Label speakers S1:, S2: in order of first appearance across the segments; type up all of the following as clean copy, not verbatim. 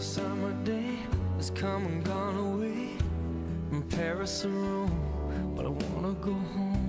S1: Another summer day has come and gone away from Paris or Rome, but I wanna go home.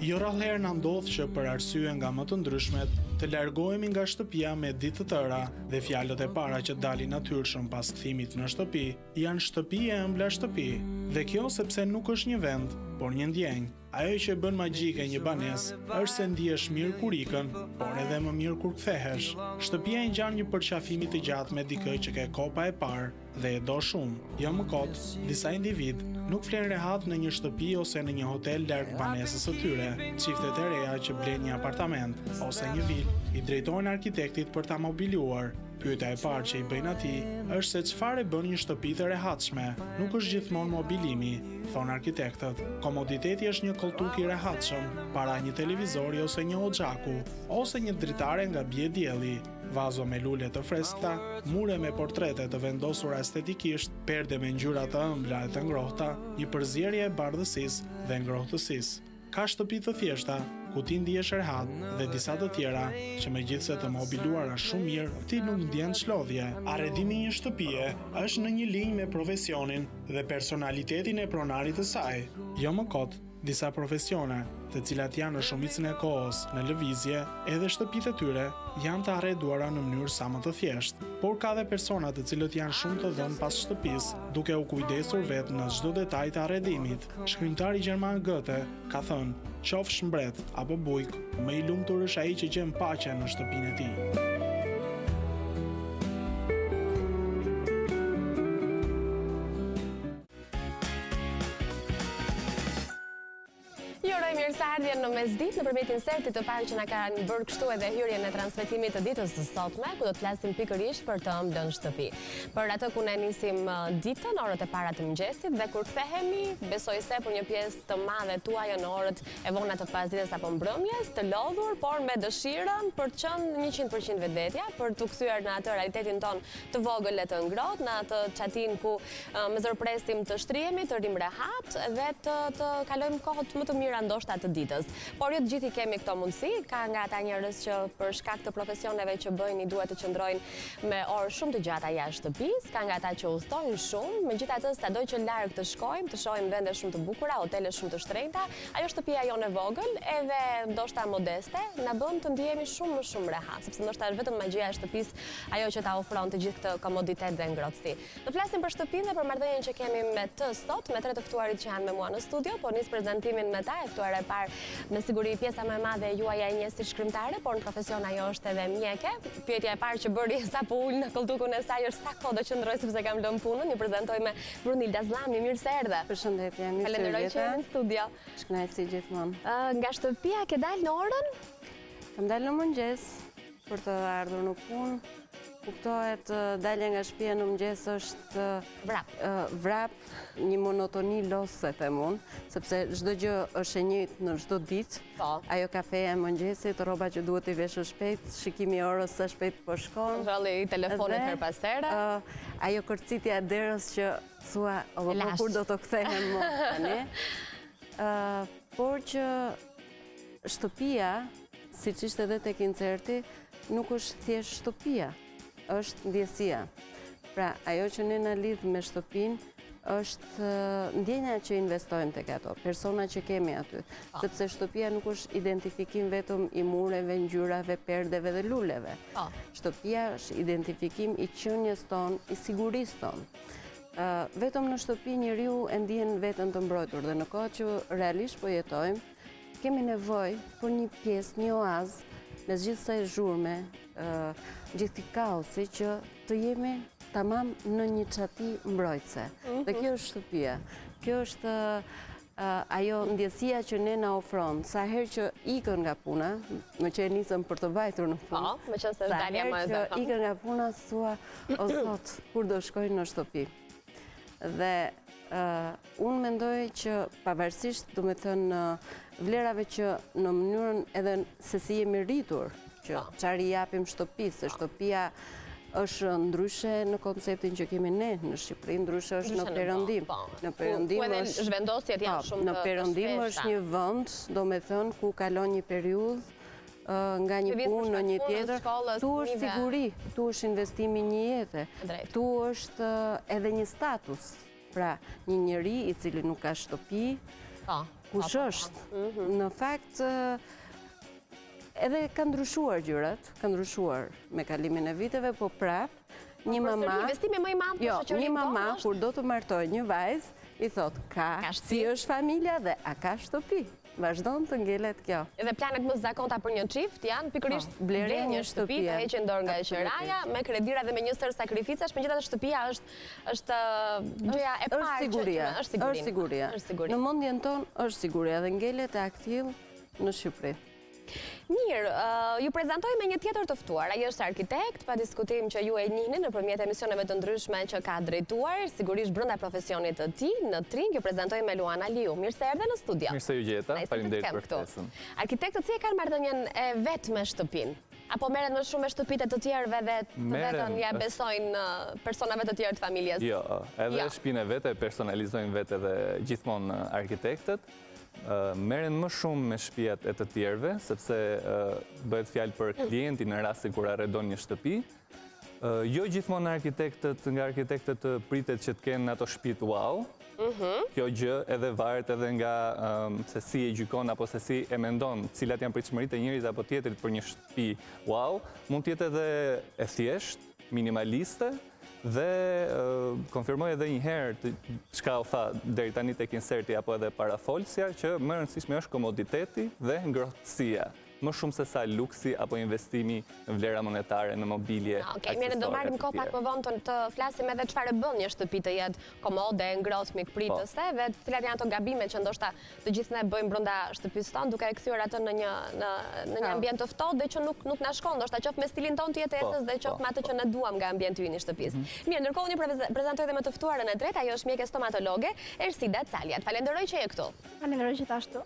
S2: Jo rrallëherë na ndodh që për arsye nga më të ndryshmet të largohemi nga shtëpia me ditë të tëra dhe fjalët e para që dalin natyrshëm pas kthimit në shtëpi janë shtëpi e ëmbla shtëpi. Dhe kjo sepse nuk është një vend, por një ndjenjë. Ajo që e bën magjike një banesë është se ndihesh mirë kur ikën, por edhe më mirë kur kthehesh. Shtëpia i ngjan një përqafimi të gjatë me dikë që ke kohë pa e parë dhe e do shumë. Jo më kot, disa individë nuk flenë rehat në një shtëpi ose në një hotel larg banesës së tyre. Çiftet e reja që blejnë një apartament ose një vilë i drejtohen arkitektit për ta mobiliuar. Pyetja e parë që i bëjnë atij është se çfarë e bën një shtëpi të rehatshme. Nuk është gjithmonë mobilimi, thonë arkitektët. Komoditeti është një kolltuk i rehatshëm, para një televizori ose një oxhaku, ose një dritare nga bie dielli, vazo me lule të freskëta, mure me portrete të vendosura estetikisht, perde me ngjyra të ëmbla e të ngrohta, një përzierje e bardhësisë dhe ngrohtësisë. Ka shtëpi të thjeshta, ku ti ndihesh rehat dhe disa të tjera, që megjithëse të mobiluara shumë mirë, ti nuk ndjen çlodhje. Arredimi i një shtëpie është në një linjë me profesionin dhe personalitetin e pronarit të saj. Jo më kot, disa profesione, të cilat janë në shumicën e kohës në lëvizje, edhe shtëpitë e tyre janë të arreduara në mënyrë sa më të thjeshtë. Por ka dhe persona të cilët janë shumë të dhënë pas shtëpisë, duke u kujdesur vetë në çdo detaj të arredimit. Shkrimtari gjerman Goethe ka thënë, qofsh mbret apo bujk, më i lumtur është ai që gjen paqen në shtëpinë e tij.
S3: Ju uroj mirëseardhjen në mesditë nëpërmjet insertit të parë që na kanë bërë kështu edhe hyrjen e transmetimit të ditës së sotme, ku do të flasim pikërisht për të ëmblën shtëpi. Për atë ku ne nisim ditën, orët e para të mëngjesit dhe kur kthehemi, besoj se për një pjesë të madhe tuajën në orët e vona të pasdites apo mbrëmjes, të lodhur, por me dëshirën për të qenë 100% vetvetja, për t'u kthyer në atë realitetin tonë të vogël e të ngrohtë, në atë çatinë ku Me zor presim të shtrihemi, të rrimë rehat dhe të, të kalojmë kohët më të mira ndoshta të ditës. Por jo të gjithë i kemi këto mundësi, ka nga ata njerëz që për shkak të profesioneve që bëjnë i duhet të qëndrojnë me orë shumë të gjata jashtë shtëpisë, ka nga ata që udhëtojnë shumë, megjithatë sado që larg të shkojmë, të shohim vende shumë të bukura, hotele shumë të shtrenjta, ajo shtëpia jonë e vogël, edhe ndoshta modeste, na bën të ndihemi shumë më shumë rehat, sepse ndoshta është vetëm magjia e shtëpisë ajo që ta ofron të gjithë këtë komoditet dhe ngrohtësi. Do flasim për shtëpinë dhe për marrëdhënien që kemi me të sot, me tre të ftuarit që janë me mua në studio, po nis prezantimin me ta, e ftuara e parë me siguri pjesa më e madhe e juaja e njeh si shkrimtare, por në profesion ajo është edhe mjeke. Pyetja e parë që bëri sapo u ul në kolltukun e saj është sa kohë do qëndroj sepse kam lënë punën. Ju prezantoj me Brunilda Zllami, mirë se erdhe.
S4: Përshëndetje, mirë se
S3: Falenderoj që je në studio.
S4: Është kënaqësi gjithmonë.
S3: Nga shtëpia ke dalë në orën?
S4: Kam dalë në mëngjes për të ardhur në punë. Kuptohet, dalja nga shtëpia në mëngjes është
S3: vrap.
S4: Vrap, një monotoni lodhëse them unë, sepse çdo gjë është e njëjtë në çdo ditë.
S3: Po.
S4: Ajo kafeja e mëngjesit, rroba që duhet t'i veshësh shpejt, shikimi i orës sa shpejt po
S3: shkon. Kontrolli i telefonit herë pas here.
S4: Ajo kërcitja e derës që thua, o po kur do të kthehem më tani. Por që shtëpia, siç ishte edhe tek inserti, nuk është thjesht shtëpia, është ndjesia. Pra, ajo që ne na lidh me shtëpinë, është ndjenja që investojmë tek ato, persona që kemi aty, po. sepse shtëpia nuk është identifikim vetëm i mureve, ngjyrave, perdeve dhe luleve.
S3: Po.
S4: Shtëpia është identifikim i qenies tonë, i sigurisë tonë. Vetëm në shtëpi njeriu e ndien veten të mbrojtur dhe në kohët që realisht po jetojmë, Kemi nevojë për një pjesë, një oazë, mes gjithë kësaj zhurme, gjithë këtij kaosi që të jemi tamam në një çati mbrojtëse. Mhm. Dhe kjo është shtëpia. Kjo është ajo ndjesia që ne na ofron, sa herë që ikën nga puna, meqë e nisëm për të vajtur në punë,
S3: po, meqenëse është dalja
S4: më e
S3: zakonshme.
S4: Sa herë që ikën nga puna, thua, o zot, kur do shkoj në shtëpi. Dhe Unë mendoj që pavarësisht, domethënë, vlerave që në mënyrën edhe se si jemi rritur, që po. çfarë i japim shtëpisë, se shtëpia është ndryshe në konceptin që kemi ne në Shqipëri, ndryshe është në Perëndim.
S3: Po.
S4: Në Perëndim
S3: është zhvendosjet janë po,
S4: shumë të Në Perëndim është një vend, domethënë, ku kalon një periudhë. nga një punë në një tjetër, këtu është siguri, këtu është investimi i një jete, këtu është edhe një status, pra një njeri i cili nuk ka shtëpi, po, kush po, po, është? Mhm. Në fakt, edhe ka ndryshuar gjërat, ka ndryshuar me kalimin e viteve, po prapë, një mama...
S3: Investimi më i madh për
S4: jo,
S3: shoqërinë
S4: Një mama, kur do të martojë një vajzë, i thotë, ka, si është familja dhe a ka shtëpi. Vazhdon të ngelet
S3: kjo. Edhe planet më të zakonta për një çift janë pikërisht po, blerja e një shtëpi, të heqin dorë nga qeraja, me kredira dhe me një sërë sakrificash, megjithatë shtëpia është është gjëja e parë
S4: që siguria, është siguria. Është siguria. Në mendjen tonë është siguria dhe ngelet e atillë në Shqipëri.
S3: Mirë, ju prezantoj me një tjetër të ftuar. Ai është arkitekt, pa diskutim që ju e njihni nëpërmjet emisioneve të ndryshme që ka drejtuar, sigurisht brenda profesionit të tij, në Tring, ju prezantoj me Luan Aliu. Mirë se erdhe në
S5: studio. Mirë se ju gjeta, faleminderit për ftesën.
S3: Arkitektët si e kanë marrëdhënien e vet me shtëpinë? Apo merren më shumë me shtëpitë e të tjerëve dhe të vetën ia besojnë personave të tjerë të
S5: familjes? Jo, edhe jo. shtëpinë e vet e personalizojnë vetë edhe gjithmonë arkitektët. Merren më shumë me shpijat e të tjerëve, sepse bëhet fjalë për klientin në rastin kur arredon një shtëpi. Jo gjithmonë arkitektët, nga arkitektët pritet që të kenë ato shpitë wow. Mhm. Kjo gjë edhe varet edhe nga se si e gjykon apo se si e mendon, cilat janë pritshmëritë e njërit apo tjetrit për një shtëpi wow. Mund të jetë edhe e thjeshtë, minimaliste dhe konfirmoj edhe një herë çka u tha deri tani tek inserti apo edhe parafolësja që më e rëndësishme është komoditeti dhe ngrohtësia, më shumë se sa luksi apo investimi në vlera monetare, në mobilje,
S3: aksesorë e të tjerë. Okej, mirë, do marrim kohë pak më vonë të flasim edhe çfarë e bën një shtëpi të jetë komode, e ngrohtë, mikpritëse dhe cilat janë ato gabime që ndoshta të gjithë ne bëjmë brenda shtëpisë tonë, duke e kthyer atë në një në në një ambient të ftohtë dhe që nuk nuk na shkon, ndoshta qoftë me stilin tonë të jetesës po, dhe qoftë po, me atë që po. ne duam nga ambienti ynë i shtëpisë. Mhm. Mirë, ndërkohë unë ju prezantoj edhe me të ftuarën e tretë, ajo është mjeke stomatologe, Ersida Calja. Të falenderoj që je
S6: këtu. Falenderoj gjithashtu.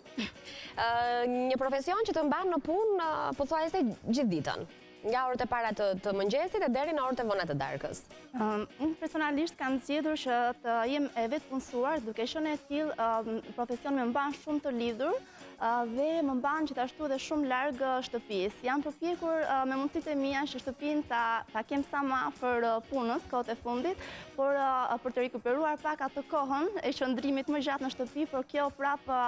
S3: Ë një profesion që të mban në punë pothuajse gjithë ditën. Nga orët e para të, të mëngjesit e deri në orët e vona të
S6: darkës. Unë personalisht kam zgjedhur që të jem e vetëpunësuar, duke qenë e tillë, profesioni më mban shumë të lidhur dhe më mban gjithashtu dhe shumë larg shtëpisë. Jam përpjekur me mundësitë e mia që shtëpinë ta, ta kem sa më afër punës, kohët e fundit, por për të rikuperuar pak atë kohën e qëndrimit më gjatë në shtëpi, por kjo prapë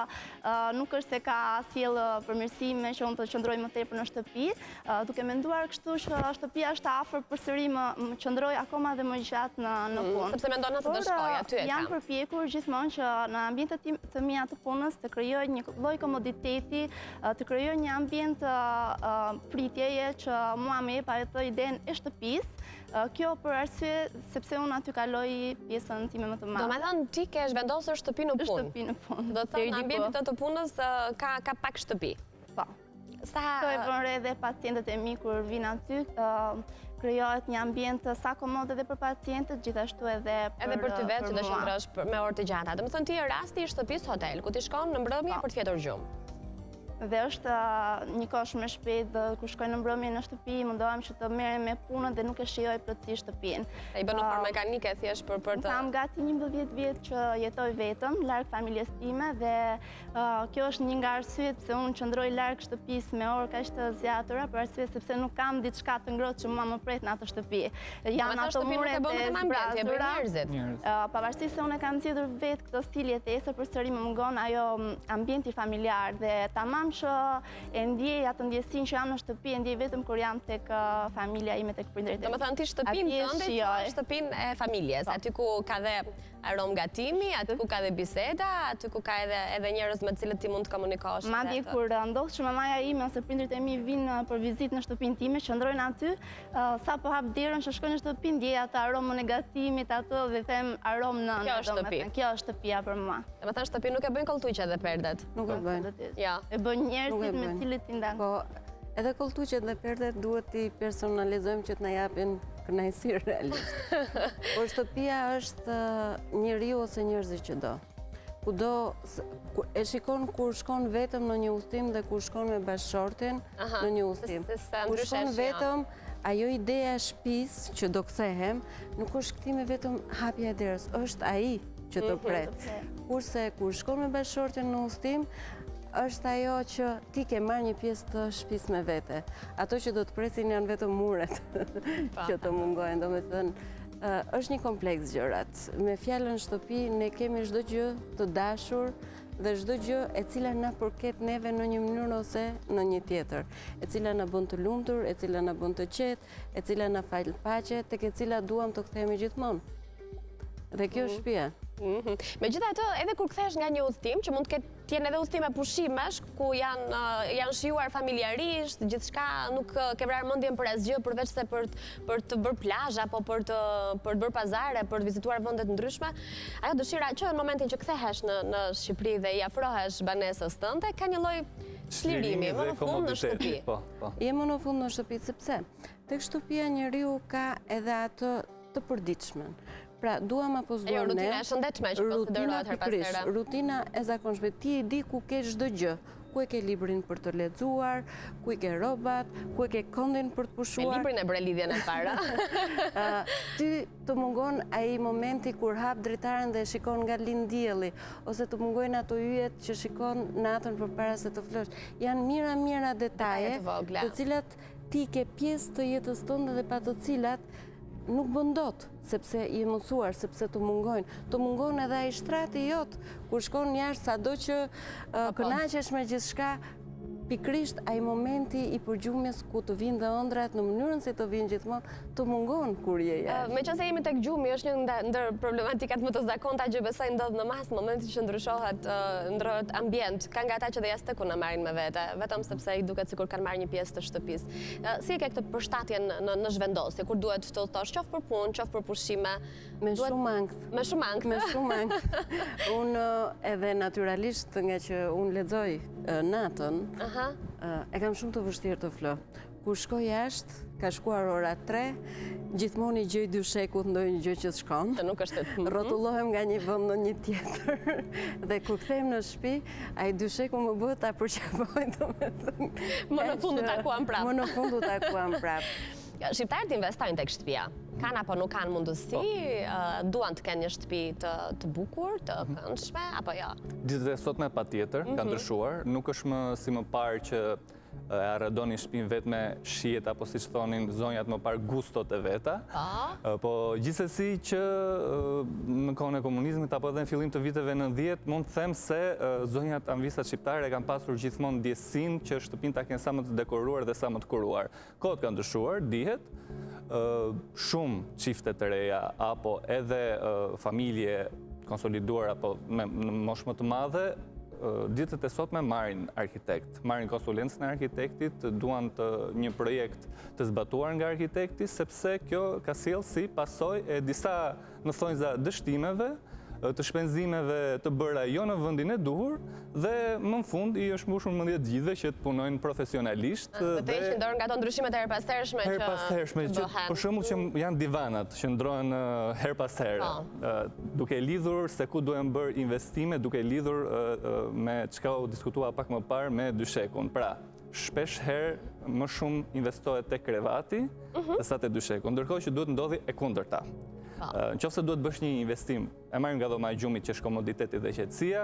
S6: nuk është se ka sjellë përmirësime që unë të qëndroj më tepër në shtëpi. Duke menduar kështu që shtëpia është afër, përsëri më qëndroj akoma dhe më gjatë në në mm,
S3: punë. Sepse mendon nëse do shkoj aty e
S6: kam. Jam përpjekur gjithmonë që në ambientet të mia të punës të krijoj një lloj komoditeti, të krijoj një ambient pritjeje që mua më jep atë idenë e shtëpisë. Kjo për arsye sepse unë aty kaloj pjesën time më të
S3: madhe. Domethënë ti ke zhvendosur shtëpinë në
S6: punë. Shtëpinë në
S3: punë. Do të thotë në ambientin të punës ka ka pak shtëpi.
S6: Po. Sa... Këtë e vënë re dhe pacientët e mi kur vijnë aty, krijohet një ambient sa komod edhe për pacientët, gjithashtu
S3: edhe për Edhe për ty vetë që do qëndrosh me orë të gjata. Domethënë ti je rasti i shtëpisë hotel, ku ti shkon në mbrëmje po. për të fjetur
S6: gjumë. Dhe është një kohë shumë e shpejtë dhe kur shkoj në mbrëmje në shtëpi, mundohem që të merrem me punën dhe nuk e shijoj plotësisht
S3: shtëpinë. E i bën në formë mekanike thjesht për
S6: për të... Kam gati 11 vjet që jetoj vetëm, larg familjes time dhe Kjo është një nga arsyet pse unë qëndroj larg shtëpisë me orë kaq të zgjatura, për arsye sepse nuk kam diçka të ngrohtë që mua më pret në atë shtëpi.
S3: Janë ato muret e zbrazura.
S6: Pavarësisht se unë e kam zgjedhur vetë këtë stil jetese, përsëri më mungon ajo ambienti familjar dhe tamam që e ndjej atë ndjesinë që jam në shtëpi, e ndjej vetëm kur jam tek familja ime, tek
S3: prindërit e mi. Domethënë ti shtëpinë tënde, shtëpinë e familjes, po. aty ku ka dhe Aromë gatimi, aty ku ka dhe biseda, aty ku ka edhe edhe njerëz me të cilët ti mund të komunikosh.
S6: Madje kur ndodh që mamaja ime ose prindërit e mi vijnë për vizitë në shtëpinë time, qëndrojnë aty, sapo hap derën që shkoj në shtëpi, ndjej atë aromën e gatimit atë dhe them aromë nëne.
S3: Kjo është shtëpi.
S6: Kjo është shtëpia për
S3: mua. Domethënë shtëpinë nuk e bëjnë kolltuqet dhe
S4: perdet. Nuk e bëjnë.
S3: Jo.
S6: E bëjnë njerëzit me të cilët ti
S4: ndan. Po, edhe kolltuqet dhe perdet duhet t'i personalizojmë që të na japin kënaqësi realisht. Por shtëpia është njeriu ose njerëzit që do. Kudo, e shikon kur shkon vetëm në një udhëtim dhe kur shkon me bashkëshortin në një udhëtim. Kur shkon vetëm, ajo ideja e shtëpisë që do kthehem, nuk është kthimi vetëm hapja e derës, është ai që të mhm. pret. Kurse kur shkon me bashkëshortin në udhëtim, Është ajo që ti ke marrë një pjesë të shtëpisë me vete. Ato që do të presin janë vetëm muret që të mungojnë, domethënë, është një kompleks gjërat. Me fjalën shtëpi ne kemi çdo gjë të dashur dhe çdo gjë e cila na përket neve në një mënyrë ose në një tjetër, e cila na bën të lumtur, e cila na bën të qetë, e cila na fal paqe, tek e cila duam të kthehemi gjithmonë. Dhe kjo është mhm. shtëpia.
S3: Mhm. Megjithatë, edhe kur kthehesh nga një udhëtim, që mund të ketë të jenë edhe udhëtime pushimesh, ku janë janë shijuar familjarisht, gjithçka nuk ke vrarë mendjen për asgjë përveç se për për të bërë plazh apo për të për të bërë pazare, për të vizituar vende të ndryshme. Ajo dëshira që në momentin që kthehesh në në Shqipëri dhe i afrohesh banesës tënde, ka një lloj çlirimi, më në fund në shtëpi.
S5: Po, po.
S4: Je më në fund në shtëpi sepse tek shtëpia njeriu ka edhe atë të përditshmen. Pra, duam apo s'duam ne...
S3: Ajo rutina e shëndetshme që konsiderohet herë pas here.
S4: Rutina e zakonshme. Ti e di ku ke çdo gjë. Ku e ke librin për të lexuar, ku i ke rrobat, ku e ke këndin për të
S3: pushuar. Me librin e bëre lidhjen e parë.
S4: Ty të mungon ai momenti kur hap dritaren dhe shikon nga lind dielli, ose të mungojnë ato yjet që shikon natën përpara se të flësh. Janë mijëra mijëra detaje, të cilat ti ke pjesë të jetës tënde dhe pa të cilat nuk bën dot, sepse je mësuar, sepse të mungojnë. Të mungon edhe ai shtrati jot, kur shkon jashtë, sado që po, po. kënaqesh me gjithçka, pikërisht ai momenti i përgjumjes ku të vijnë dhe ëndrrat në mënyrën si të vijnë gjithmonë, të mungon kur je
S3: jashtë. Meqenëse jemi tek gjumi, është një ndër problematikat më të zakonta që besoj ndodh në masë në momentin që ndryshohet, ndrrohet ambient. Ka nga ata që dhe jastëkun e marrin me vete, vetëm sepse i duket sikur kanë marrë një pjesë të shtëpisë. Si e ke këtë përshtatjen në në zhvendosje, kur duhet të udhëtosh, qoftë për punë, qoftë për pushime?
S4: Me shumë ankth.
S3: Me shumë ankth.
S4: Me shumë ankth. Unë edhe natyralisht ngaqë unë lexoj natën, e kam shumë të vështirë të fle. Kur shkoj jashtë, ka shkuar ora 3, gjithmonë i gjej dyshekut ndonjë gjë që s'shkon.
S3: Që nuk është
S4: mhm. Rrotullohem nga një vend në një tjetër. Dhe kur kthehem në shtëpi, ai dysheku më bëhet ta përqafoj,
S3: domethënë. Më në fund u takuam prapë.
S4: Më në fund u takuam prapë.
S3: Shqiptarët investojnë tek shtëpia. Kanë apo nuk kanë mundësi, po. duan të kenë një shtëpi të të bukur, të mhm. këndshme apo jo?
S5: Ditët e sotme patjetër ka mhm. ndryshuar, nuk është më si më parë që e arredonin shpinë vetë me shijet apo siç thonin zonjat më parë gustot e veta. Po. Po gjithsesi që në kohën e komunizmit apo edhe në fillim të viteve 90 mund të them se zonjat amvisat shqiptare kanë pasur gjithmonë ndjesinë që shtëpinë ta kenë sa më të dekoruar dhe sa më të kuruar. Kohët kanë ndryshuar, dihet, shumë çifte të reja apo edhe familje konsoliduar apo me moshë më të madhe, ditët e sotme marrin arkitekt, marrin konsulencën e arkitektit, duan të një projekt të zbatuar nga arkitekti, sepse kjo ka sjellë si pasojë e disa në thonjëza dështimeve, të shpenzimeve të bëra jo në vendin e duhur dhe më në fund i është mbushur mendja të gjithëve që të punojnë profesionalisht
S3: dhe të heqin dorë nga ato ndryshimet e herëpashershme që
S5: herëpashershme që për shembull që janë divanat që ndrohen herë pas here, po. duke lidhur se ku duhen bërë investime, duke lidhur me çka u diskutua pak më parë me dyshekun. Pra, shpesh herë më shumë investohet te krevati mhm. se sa te dysheku, ndërkohë që duhet ndodhi e kundërta. Po. Në qoftë se duhet bësh një investim, e marrim nga dhoma e gjumit që është komoditeti dhe qetësia,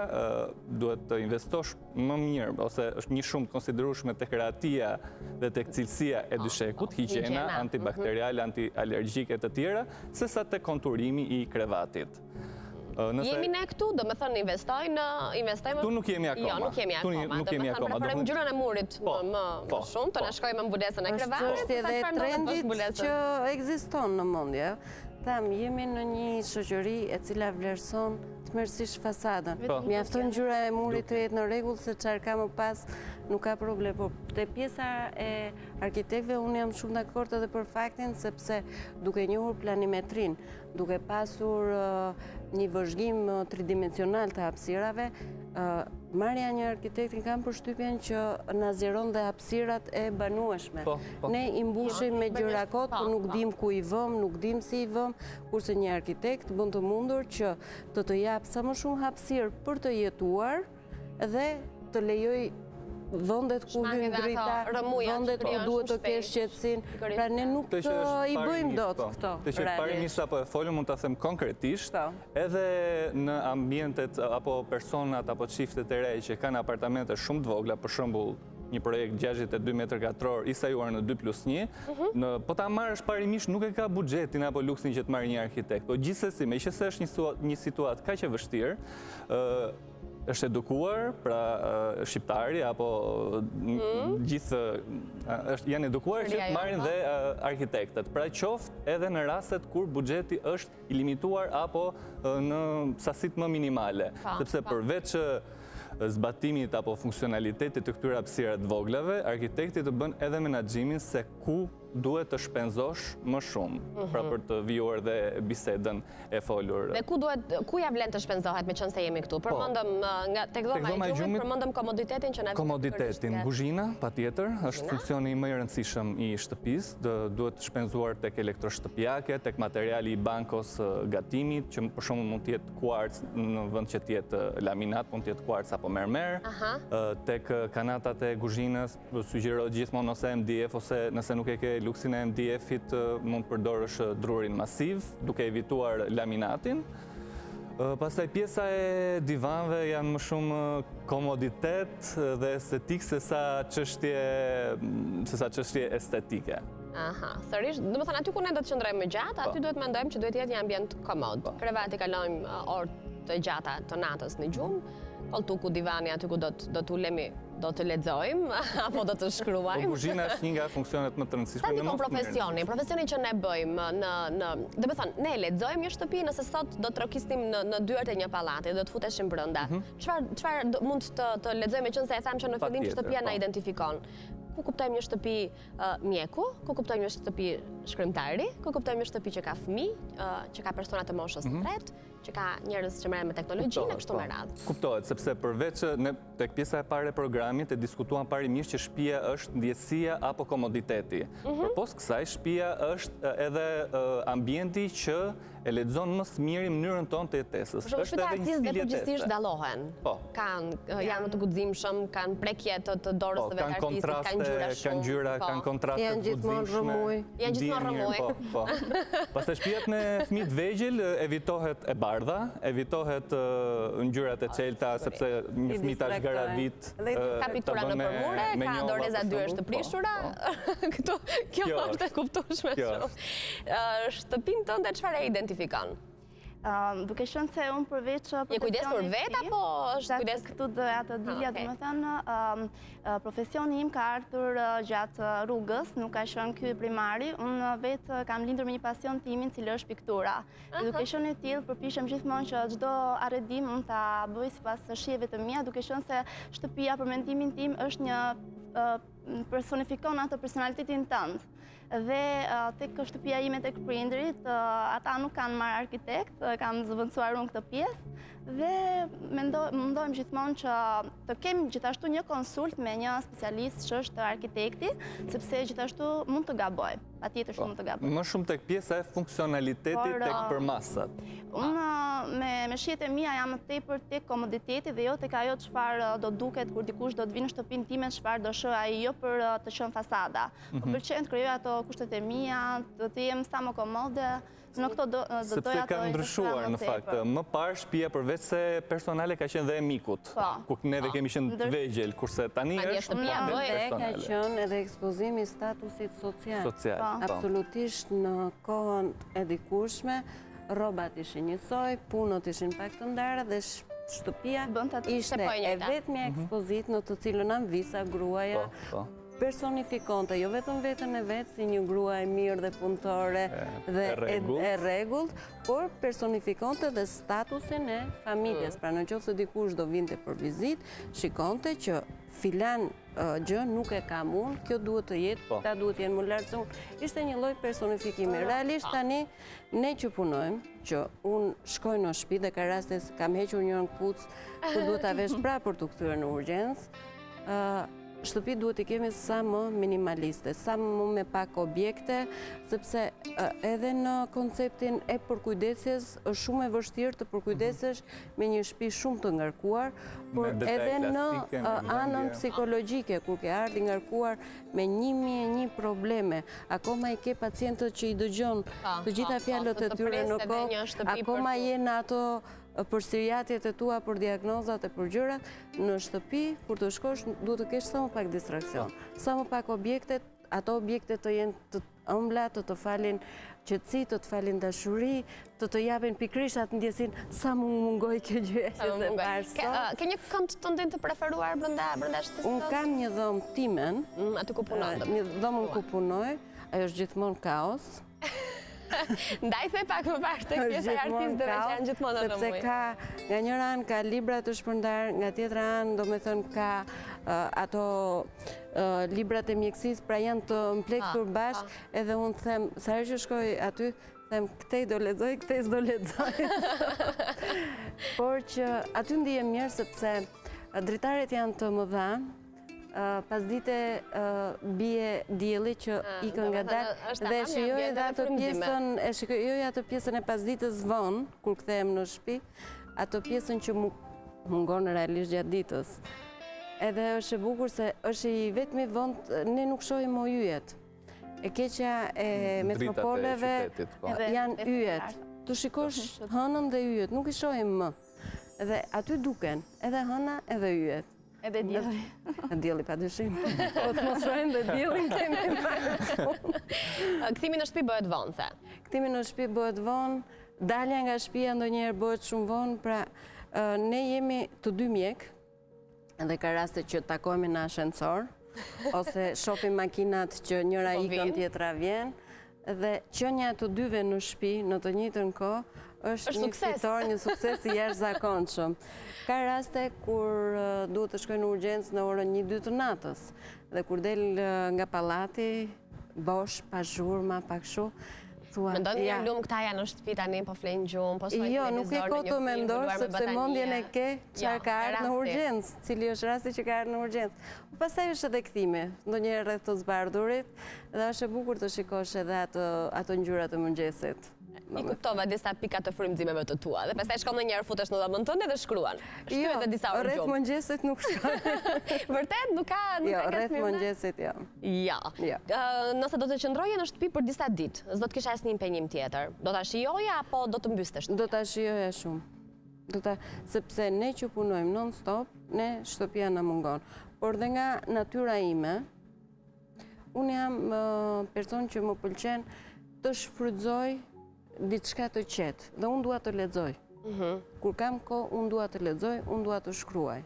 S5: duhet të investosh më mirë, ose është një shumë të konsiderueshme tek rehatia dhe tek cilësia e po, dyshekut, po, higjiena, mhm. antibakteriale, antialergjike të tjera, se sa te konturimi i krevatit.
S3: Nëse... Jemi ne këtu, domethënë investojnë, investojmë...
S5: Këtu nuk jemi akoma.
S3: Jo, nuk jemi akoma. Nuk jemi akoma. Domethënë, preferojmë ngjyrën e murit po, më po, shumë, të na po. shkojë me mbulesën e krevatit.
S4: Është edhe trendit që ekziston në mendje. Them, jemi në një shoqëri e cila vlerëson tmerrësisht fasadën. Mjafton ngjyra e murit të jetë në rregull se çfarë ka më pas nuk ka problem. Po te pjesa e arkitektëve unë jam shumë dakord edhe për faktin sepse duke njohur planimetrinë, duke pasur një vëzhgim tridimensional të hapësirave, marrja e një arkitekti kam përshtypjen që na zgjeron dhe hapësirat e banueshme. Po, po. Ne i mbushim me gjëra kot, po nuk dim ku i vëmë, nuk dim si i vëmë, kurse një arkitekt bën të mundur që të të japë sa më shumë hapësirë për të jetuar dhe të lejojë. Vendet ku hyn drita, vendet ku duhet të kesh qetësinë, pra ne nuk i bëjmë dot po. këto.
S5: Të që parimisht sapo e folëm, mund ta them konkretisht, po. edhe në ambientet apo personat apo çiftet e reja që kanë apartamente shumë të vogla, për shembull një projekt 62 metër katror i sajuar në 2 plus 1, mhm. po ta marrësh parimisht nuk e ka buxhetin apo luksin që të marrë një arkitekt. Po gjithsesi, meqenëse është një situatë kaq e vështirë, është edukuar, pra shqiptari apo mm. gjithë është janë edukuar që të marrin dhe arkitektët. Pra qoftë edhe në rastet kur buxheti është i limituar apo në sasitë më minimale. Sepse përveç zbatimit apo funksionalitetit të këtyre hapësirave të voglave, arkitekti të bën edhe menaxhimin se ku duhet të shpenzosh më shumë, pra mhm. për të vijuar dhe bisedën e folur.
S3: Dhe ku duhet, ku ia vlen të shpenzohet meqenëse jemi këtu? Po. Përmendëm nga tek dhoma e gjumit, përmendëm komoditetin që na
S5: Komoditetin, kuzhina, patjetër, është funksioni më i rëndësishëm i shtëpisë, duhet shpenzuar tek elektroshtëpiake, tek materiali i bankos gatimit, që për shembull mund të jetë kuarc në vend që të jetë laminat, mund të jetë kuarc apo mermer, tek kanatat e kuzhinës, Sugjerohet gjithmonë ose MDF ose nëse nuk e ke luksin e MDF-it mund të përdorësh drurin masiv, duke evituar laminatin. Pastaj pjesa e divanve janë më shumë komoditet dhe estetikë se sa çështje se sa çështje
S3: estetike. Aha, sërish, domethënë aty ku ne do të qëndrojmë më gjatë, aty po. duhet mendojmë që duhet të jetë një ambient komod. Po. Krevati kalojmë orë të gjata të natës në gjumë, Kolltuku, divani aty ku do të do të ulemi, do të lexojmë apo do të shkruajmë.
S5: Po kuzhina është një nga funksionet më të rëndësishme.
S3: Sa ndikon profesioni, profesioni që ne bëjmë në në, domethënë, ne lexojmë një shtëpi nëse sot do të trokisnim në në dyert e një pallati, do të futeshim brenda. Mhm. Çfarë çfarë mund të të lexojmë meqenëse e thamë që në fillim që shtëpia na po. identifikon. Ku kuptojmë një shtëpi mjeku, ku kuptojmë një shtëpi shkrimtari, ku kuptojmë një shtëpi që ka fëmijë, që ka persona të moshës së mhm. tretë, që ka njerëz që merren me teknologjinë e kështu me
S5: po. radhë. Kuptohet, sepse përveç ne tek pjesa e parë e programit e diskutuam parimisht që shtëpia është ndjesia apo komoditeti. Mhm. Përpos kësaj, shtëpia është edhe ambienti që e lexon më së miri mënyrën tonë të
S3: jetesës. Është edhe një stil jetese. Përgjithsisht dallohen. Po. Kanë janë më të guximshëm, kanë prekje të të dorës po, së vetë artistit, kanë ngjyra
S5: shumë. Kanë ngjyra, po. kanë kontraste
S4: të guximshme. Janë gjithmonë
S3: rrëmujë. Janë gjithmonë
S5: rrëmujë. Po, po. Pastaj shtëpiat me fëmijë të vegjël evitohet e bardha, evitohet ngjyrat e çelta sepse një fëmijë ta zhgaravit.
S3: Ka piktura nëpër mure, ka doreza dyersh të po, prishura. Këtu kjo është e kuptueshme shumë. Shtëpinë tënde çfarë e identifikon?
S6: Duke qenë se unë përveç
S3: Je kujdesur vetë apo është
S6: kujdes? Këtu doja të dilja, domethënë, profesioni im ka ardhur gjatë rrugës, nuk ka qenë ky primari, unë vetë kam lindur me një pasion timin, i cili është piktura. Dhe duke qenë e tillë, përpiqem gjithmonë që çdo arredim unë ta bëj sipas shijeve të mia, duke qenë se shtëpia për mendimin tim është një personifikon atë personalitetin tënd. Dhe tek shtëpia ime tek prindërit, ata nuk kanë marrë arkitekt, kam zëvendësuar unë këtë pjesë dhe mundohem gjithmonë që të kem gjithashtu një konsult me një specialist që është arkitekti, sepse gjithashtu mund të gaboj, patjetër që po, mund të gaboj.
S5: Më shumë tek pjesa e funksionalitetit tek përmasat.
S6: Unë me, me shijet e mia jam më tepër tek komoditeti dhe jo tek ajo çfarë do duket kur dikush do të vijë në shtëpinë time, çfarë do shohë ai jo për të qenë fasada. Më mhm. pëlqen të krijoj ato kushtet e mia, të të jem sa më komode, në këto do doja
S5: të Sepse ka ndryshuar në fakt. Më parë shtëpia përveç se personale ka qenë dhe e mikut. Po. Kur neve po. kemi qenë të vegjël, kurse tani është
S3: shtëpia
S4: personale. Ka qenë edhe ekspozimi i statusit social.
S5: Social.
S4: Po. Absolutisht në kohën e dikurshme, rrobat ishin njësoj, punët ishin pak të ndara dhe shtëpia ishte e vetmja mhm. ekspozitë në të cilën amvisa gruaja personifikonte jo vetëm veten e vet si një grua e mirë dhe punëtore dhe e rregullt, por personifikonte dhe statusin e familjes. Mm. Pra në qoftë se dikush do vinte për vizitë, shikonte që filan gjë nuk e kam unë, kjo duhet të jetë, po. ta duhet të jenë më lart se unë. Ishte një lloj personifikimi. Realisht tani ne që punojmë, që unë shkoj në shtëpi dhe ka raste kam hequr njërën këpucë, kur duhet ta vesh prapë për t'u kthyer në urgjencë, Shtëpitë duhet t'i kemi sa më minimaliste, sa më me pak objekte, sepse Edhe në konceptin e përkujdesjes, është shumë e vështirë të përkujdesesh me një shtëpi shumë të ngarkuar, por edhe në anën psikologjike, kur ke ardhë i ngarkuar me 1001 probleme, akoma i ke pacientët që i dëgjon të gjitha fjalët e tyre në kokë, akoma je në ato përsëritjet e tua për diagnozat e për gjërat, në shtëpi, kur të shkosh, duhet të kesh sa më pak distraksion, sa më pak objekte, ato objekte të jenë të ëmbla, të të falin qetësi, të të falin dashuri, të të japin pikërisht atë ndjesinë sa më mungoi kjo gjëja që s'e pashë
S3: sot. Ke një kënd tëndin të preferuar brenda brenda shtëpisë?
S4: Unë kam një dhomë timen.
S3: Mm, aty ku punon.
S4: Një dhomën ku punoj, ajo është gjithmonë kaos.
S3: Ndaj the pak më parë tek pjesa e artistëve që janë gjithmonë në
S4: Sepse ka, nga njëra anë ka libra të shpërndarë, nga tjetra anë, domethënë ka ato librat e mjekësisë, pra janë të mpleksur bashkë, edhe unë them, sa herë që shkoj aty, them, këtej do lexoj, këtej s'do lexoj. Por që aty ndihem mirë, sepse dritaret janë të mëdha, pasdite bie dielli që ikën ngadalë dhe e shijoj edhe atë pjesën, e shijoj atë pjesën e pasdites vonë, kur kthehem në shtëpi, atë pjesën që mungon realisht gjatë ditës. Edhe është e bukur se është i vetmi vend, ne nuk shohim më yjet. E keqja e metropoleve po. janë yjet. Të shikosh hënën dhe yjet, nuk i shohim më. Dhe aty duken, edhe hëna edhe yjet.
S6: Edhe dielli.
S4: Dielli pa dyshim. Po të mos shohim dhe diellin kemi
S3: Kthimi në shtëpi bëhet vonë, the.
S4: Kthimi në shtëpi bëhet vonë, dalja nga shtëpia ndonjëherë bëhet shumë vonë, pra ne jemi të dy mjekë, dhe ka raste që takohemi në ashensor, ose shofim makinat që njëra po ikën, tjetra vjen, Dhe qenia e të dyve në shpi, në të njëjtën kohë, është një fitore, një sukses i jashtëzakonshëm. Ka raste kur duhet të shkoj në urgjencë në orën 1-2 të natës, dhe kur del nga pallati, bosh, pa zhurma, pa kështu,
S3: thua... Mendon një lum këta janë në shtëpi tani, po flejnë gjumë, po shohin
S4: jo, nuk ke kohë të mendosh, sepse mendjen e ke çfarë jo, ka ardhë në urgjencë, cili është rasti që ka ardhë në urgjencë. Pastaj është edhe kthimi, ndonjëherë rreth të zbardhurit, dhe është e bukur të shikosh edhe ato, ato ngjyrat e mëngjesit.
S3: I kuptova disa pika të frymëzimeve të tua, dhe pastaj shkon ndonjëherë futesh në dhomën tënde dhe shkruan.
S4: Jo, edhe disa orë rreth mëngjesit nuk shkoj.
S3: Vërtet, nuk ka nuk
S4: jo, ka rreth mëngjesit jo.
S3: Jo. jo. Nëse do të qëndroje në shtëpi për disa ditë, s'do të kishe asnjë impenjim tjetër. Do ta shijoje apo do të mbyste
S4: shtëpinë? Do ta shijoja shumë. Do ta, sepse ne që punojmë non stop, ne shtëpia na mungon. Por dhe nga natyra ime, unë jam person që më pëlqen të shfrytëzoj diçka të qetë dhe unë dua të lexoj. Mhm. Kur kam kohë, unë dua të lexoj, unë dua të shkruaj.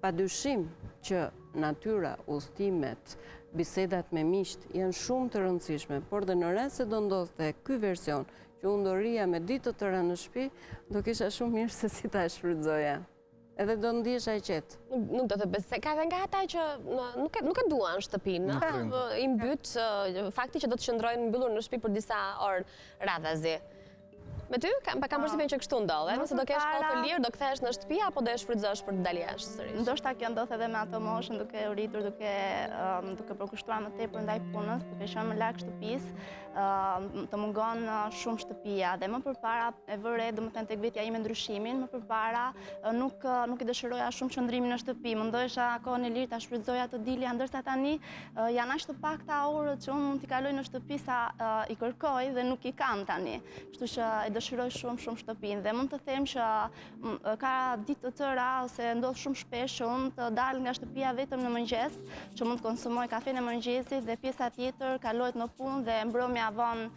S4: Pa dyshim që natyra, udhëtimet, bisedat me miqtë janë shumë të rëndësishme, por dhe në rast se do ndodhte ky version që unë do rrija me ditë të tëra në shtëpi, do kisha shumë mirë se si ta shfrytëzoja. Edhe do ndihesha e
S3: qetë. Nuk do të besoj, ka edhe nga ata që nuk e nuk e duan shtëpinë, i mbyt fakti që do të qëndrojnë mbyllur në shtëpi për disa orë radhazi. Me ty, kam, kam përshtypjen që kështu ndodh, nëse do kesh kohë të lirë, do kthehesh në shtëpi apo do e shfrytëzosh për të dalë jashtë
S6: sërish? Ndoshta kjo ndodh edhe me ato moshën duke u rritur, duke duke përkushtuar më tepër ndaj punës, duke qenë më larg shtëpisë, të mungon shumë shtëpia dhe më përpara e vë re, domethënë tek vetja ime ndryshimin, më përpara nuk nuk e dëshiroja shumë qëndrimin në shtëpi, mundohesha kohën e lirë ta shfrytëzoja të dilja, ndërsa tani janë aq të pakta orët që unë mund t'i kaloj në shtëpi sa i kërkoj dhe nuk i kam tani. Kështu që e dëshiroj shumë shumë shtëpinë dhe mund të them që ka ditë të tëra ose ndodh shumë shpesh që unë të dal nga shtëpia vetëm në mëngjes, që mund të konsumoj kafenë e mëngjesit dhe pjesa tjetër kalohet në punë dhe mbrëmja vonë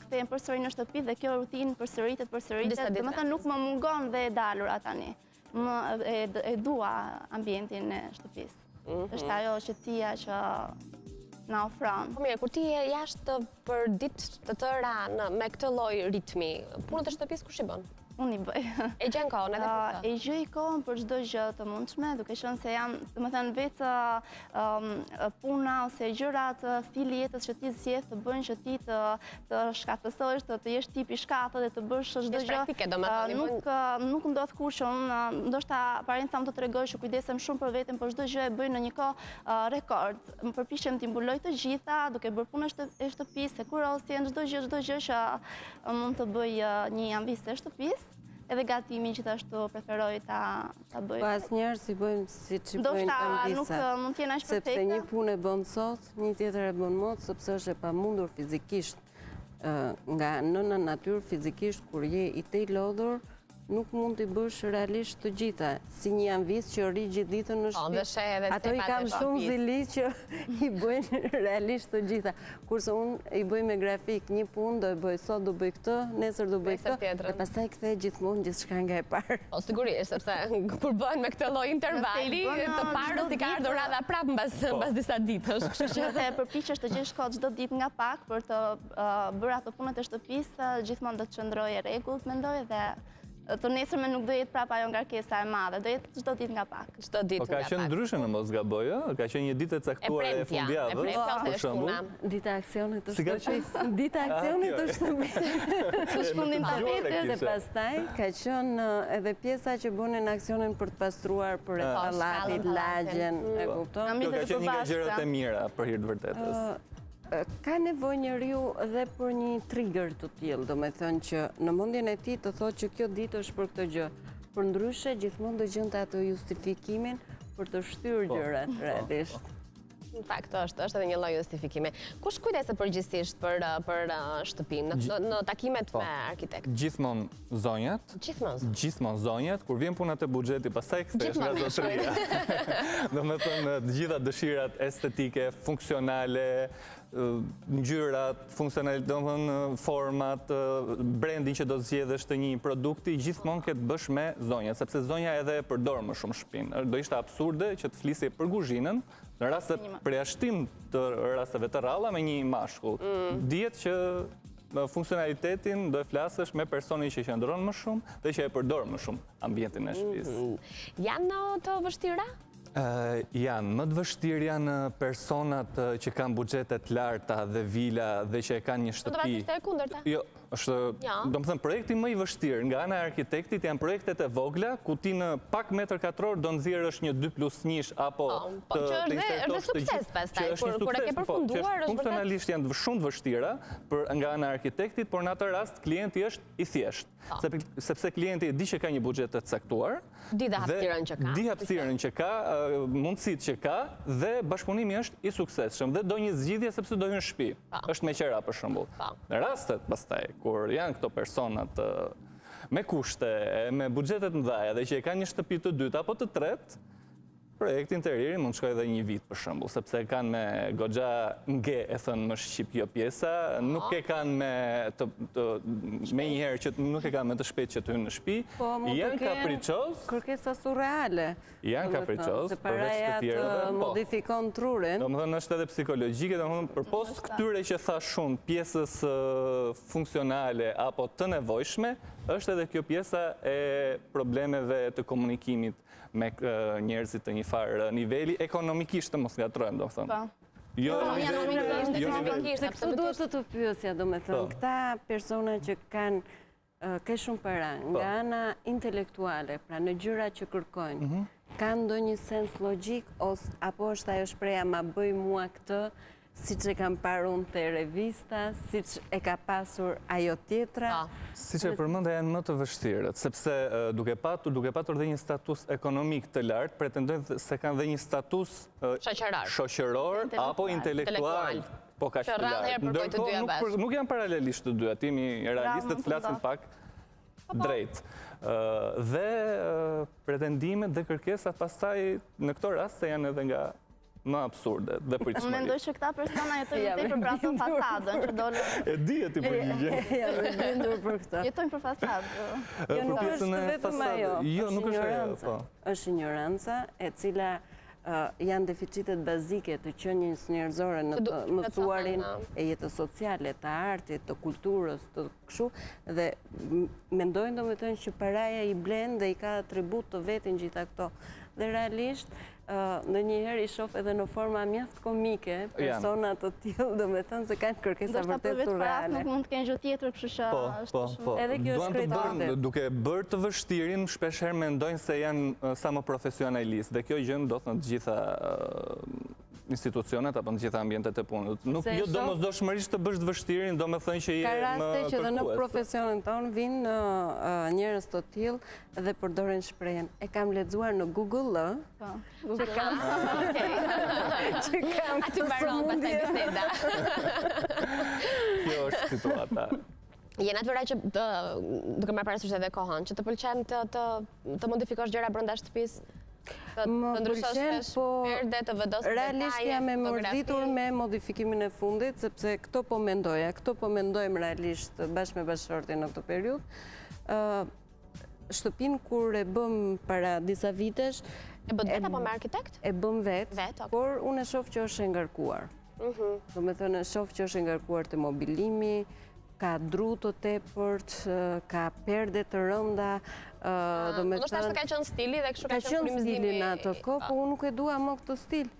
S6: kthehem përsëri në shtëpi dhe kjo rutinë përsëritet, përsëritet, domethënë nuk më mungon dhe e dalura tani. Më e dua ambientin e shtëpisë. Mhm. Është ajo qetësia që na ofron.
S3: Po mirë, kur ti je jashtë për ditë të tëra në me këtë lloj ritmi, punët e shtëpisë kush i bën?
S6: Unë i bëj.
S3: E gjen kohën edhe për
S6: këtë? E gjej kohën për çdo gjë të mundshme, duke qenë se jam, domethënë, vetë puna ose gjërat, stili i jetës që ti zgjedh të bëjnë që ti të të shkathtësohesh, të të jesh tip i shkathët dhe të bësh çdo gjë.
S3: Praktike, domethënë.
S6: Nuk nuk ndodh kurrë që unë ndoshta aparenca mund të tregoj që kujdesem shumë për veten, por çdo gjë e bëj në një kohë rekord. Më përpiqem t'i mbuloj të gjitha, duke bërë punën e shtëpisë, hekurosjen, çdo gjë, çdo gjë që Mund të bëj një amvise e shtëpisë, edhe gatimin gjithashtu preferoj ta
S4: ta bëj. Po asnjëherë s'i bëjmë siç i bëjnë amviset.
S6: Ndoshta nuk mund të jenë aq
S4: perfekte. Sepse një punë e bën sot, një tjetër e bën mot, sepse është e pamundur fizikisht nga nëna natyrë fizikisht kur je i tejlodhur, nuk mund t'i bësh realisht të gjitha, si një amvis që rri gjithë ditën në
S3: po,
S4: shtëpi. Ato i kam shumë zili që i bëjnë realisht të gjitha. Kurse unë i bëj me grafik, një punë do e bëj sot, do bëj këtë, nesër do bëj këtë, dhe pastaj kthehet gjithmonë gjithçka nga e
S3: para. Po sigurisht, sepse kur bëhen me këtë lloj intervali, të parës i ka ardhur radha prapë mbas po. mbas disa ditësh,
S6: kështu që nëse përpiqesh të gjesh kohë çdo ditë nga pak për të bërë ato punët e shtëpisë, gjithmonë do të qëndrojë e rregullt, mendoj dhe të nesërmen nuk do jetë prapë ajo ngarkesa e madhe, do jetë çdo ditë nga
S3: pak. Çdo ditë
S5: po nga pak. Po ka qenë ndryshe në mos gaboj, ë? Ka qenë një ditë e caktuar e fundjavës,
S3: për
S5: shembull.
S4: Dita e aksionit të shtëpisë. Dita e aksionit të shtëpisë.
S6: Të shkundin
S4: tapetet. Se pastaj ka qenë edhe pjesa që bënin aksionin për të pastruar për ah. pallatin, lagjen, e
S5: po. kupton? Kjo ka qenë një nga gjërat e mira për hir të vërtetës.
S4: Ka nevojë njeriu dhe për një trigger të tillë, domethënë që në mendjen e tij të thotë që kjo ditë është për këtë gjë. Përndryshe gjithmonë do gjente atë justifikimin për të shtyrë po, gjërat po, realisht.
S3: Po. Në fakt është, është edhe një lloj justifikimi. Kush kujdeset përgjithësisht për për shtëpinë në, në takimet po, me
S5: arkitekt? Gjithmonë zonjat.
S3: Gjithmonë
S5: zonjat. Gjithmonë zonjat, kur vjen puna te buxheti, pastaj kthehesh nga zotëria. Domethënë të gjitha dëshirat estetike, funksionale, ngjyrat, funksionale, domethënë format, brendin që do zgjedhësh të një produkti, gjithmonë ke të bësh me zonjat, sepse zonja edhe e përdor më shumë shtëpinë. Do ishte absurde që të flisje për kuzhinën, në raste përjashtim të rasteve të rralla me një mashkull. Mm. Dihet që funksionalitetin do e flasësh me personin që qëndron më shumë dhe që e përdor më shumë ambientin e
S3: shtëpisë. Mm. Janë të vështira?
S5: Janë, më të vështirë janë personat që kanë buxhete të larta dhe vila dhe që e kanë një
S3: shtëpi. Do të ishte e kundërta.
S5: Jo, është, domethënë, projekti më i vështirë nga ana e arkitektit janë projektet e vogla, ku ti në pak metër katror do nxjerrësh një 2 plus 1 apo
S3: po, po, të që është dhe sukses pastaj, kur e ke po, përfunduar, është
S5: vërtet. Funksionalisht janë shumë të vështira për nga ana e arkitektit, por në atë rast klienti është i thjeshtë. Sepse klienti e di që ka një buxhet të caktuar,
S3: Di dhe hapësirën që
S5: ka. Di hapësirën që ka, mundësitë që ka dhe bashkëpunimi është i suksesshëm dhe do një zgjidhje sepse do hyjë në shtëpi. Është me qera për shembull. Në rastet pastaj kur janë këto personat me kushte, me buxhete të mëdha dhe që e kanë një shtëpi të dytë apo të tretë, Projekti interieri mund të shkojë edhe një vit për shembull, sepse e kanë me goxha nge e thënë më shqip kjo pjesa, nuk e kanë me të, të menjëherë që nuk e kanë me të shpejtë që të hynë në
S4: shtëpi. Po,
S5: janë kapriçoz.
S4: Kërkesa surreale.
S5: Janë kapriçoz, përveç të tjerëve.
S4: Po. Modifikon trurin.
S5: Domethënë është edhe psikologjike, domethënë përpos këtyre që thashë unë pjesës funksionale apo të nevojshme, është edhe kjo pjesa e problemeve të komunikimit me njerëzit të një farë niveli, ekonomikisht të mos ngatërrojmë, domethënë.
S6: Po.
S5: Jo,
S4: jo, ekonomikisht, Këtu duhet të të pyesja, domethënë, po. këta persona që kanë kaq shumë para, po. nga ana intelektuale, pra në gjëra që kërkojnë, mhm. kanë ndonjë sens logjik, apo është ajo shprehja ma bëj mua këtë, Siç e kam parë unë te revista, siç e ka pasur ajo tjetra.
S5: Siç e përmenda janë më të vështirët, sepse duke patur duke patur dhe një status ekonomik të lartë, pretendojnë se kanë dhe një status shoqëror apo intelektual po kaq të lartë. Ndërkohë nuk janë paralelisht të dyja, të jemi realistë të flasim pak po, po. drejt. Dhe pretendimet dhe kërkesat pastaj në këto raste janë edhe nga më absurde
S6: dhe pritshmëri. Unë mendoj që këta persona jetojnë tepër për ato fasadën që
S5: dolën. E di e ti
S4: përgjigje. Jam e bindur për
S6: këtë. Jetojnë për fasadë.
S4: Jo, nuk është vetëm ajo.
S5: Jo, nuk është ajo, po.
S4: Është injoranca e cila. Janë deficitet bazike të qenies njerëzore në të mësuarin e jetës sociale, të artit, të kulturës, të kështu, dhe mendojnë domethënë që paraja i blen dhe i ka atribut të vetin gjitha këto. Dhe realisht, ndonjëherë i shoh edhe në forma mjaft komike, persona të tillë, domethënë se kanë kërkesa vërtet surreale.
S6: Ndoshta përveç nuk mund të kenë gjë tjetër, kështu që
S5: po,
S6: është
S5: po,
S6: shumë.
S5: Po.
S4: Edhe kjo është krejt vërtet.
S5: Duke bërë të vështirin, shpeshherë mendojnë se janë sa më profesionalistë, dhe kjo gjë ndodh në të gjitha institucionet apo në të gjitha ambientet e punës. Nuk jo domosdoshmërisht të bësh të vështirin, domethënë që je më
S4: Ka raste që dhe në profesionin tonë vijnë njerëz të tillë dhe përdorin shprehjen. E kam lexuar në Google,
S6: po,
S4: që kam që kam
S3: Aty mbaron pastaj biseda.
S5: Kjo është situata.
S3: Je natyra që të, duke marrë parasysh edhe kohën, që të pëlqen të të të modifikosh gjëra brenda shtëpisë?
S4: Të ndryshosh po
S3: perde, të vendosësh
S4: detaje. Realisht jam e mërzitur me modifikimin e fundit, sepse këto po mendoja, këto po mendojmë realisht bashkë me bashkëshortin në këtë periudhë. Shtëpinë kur e bëmë para disa vitesh...
S3: E bëtë vetë apo me arkitekt?
S4: E bëmë vetë, por unë e shof që është e ngarkuar.
S3: Mhm.
S4: Domethënë, e shof që është e ngarkuar te mobilimi, ka dru të tepërt, ka perde të rënda,
S3: domethënë... Ndoshta ka qenë stili dhe kështu ka qenë
S4: frymëzimi. Ka qenë stili në atë kohë, po unë nuk e dua më këtë stil.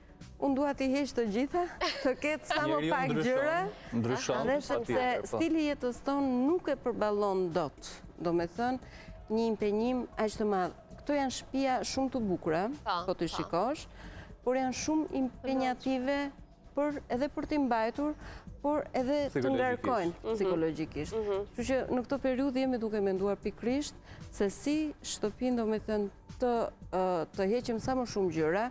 S4: Unë dua t'i heq të gjitha, të ketë sa më pak gjëra.
S5: Ndryshon,
S4: dhe sepse po. stili i jetës tonë nuk e përballon dot. Domethënë, një impenjim aq të madh. Këto janë shpia shumë të bukura, po, po t'i po. shikosh, por janë shumë impenjative për edhe për t'i mbajtur, por edhe të ngarkojnë mhm. psikologjikisht. Mhm. Kështu që në këtë periudhë jemi duke menduar pikërisht se si shtëpinë domethënë të të heqim sa më shumë gjëra,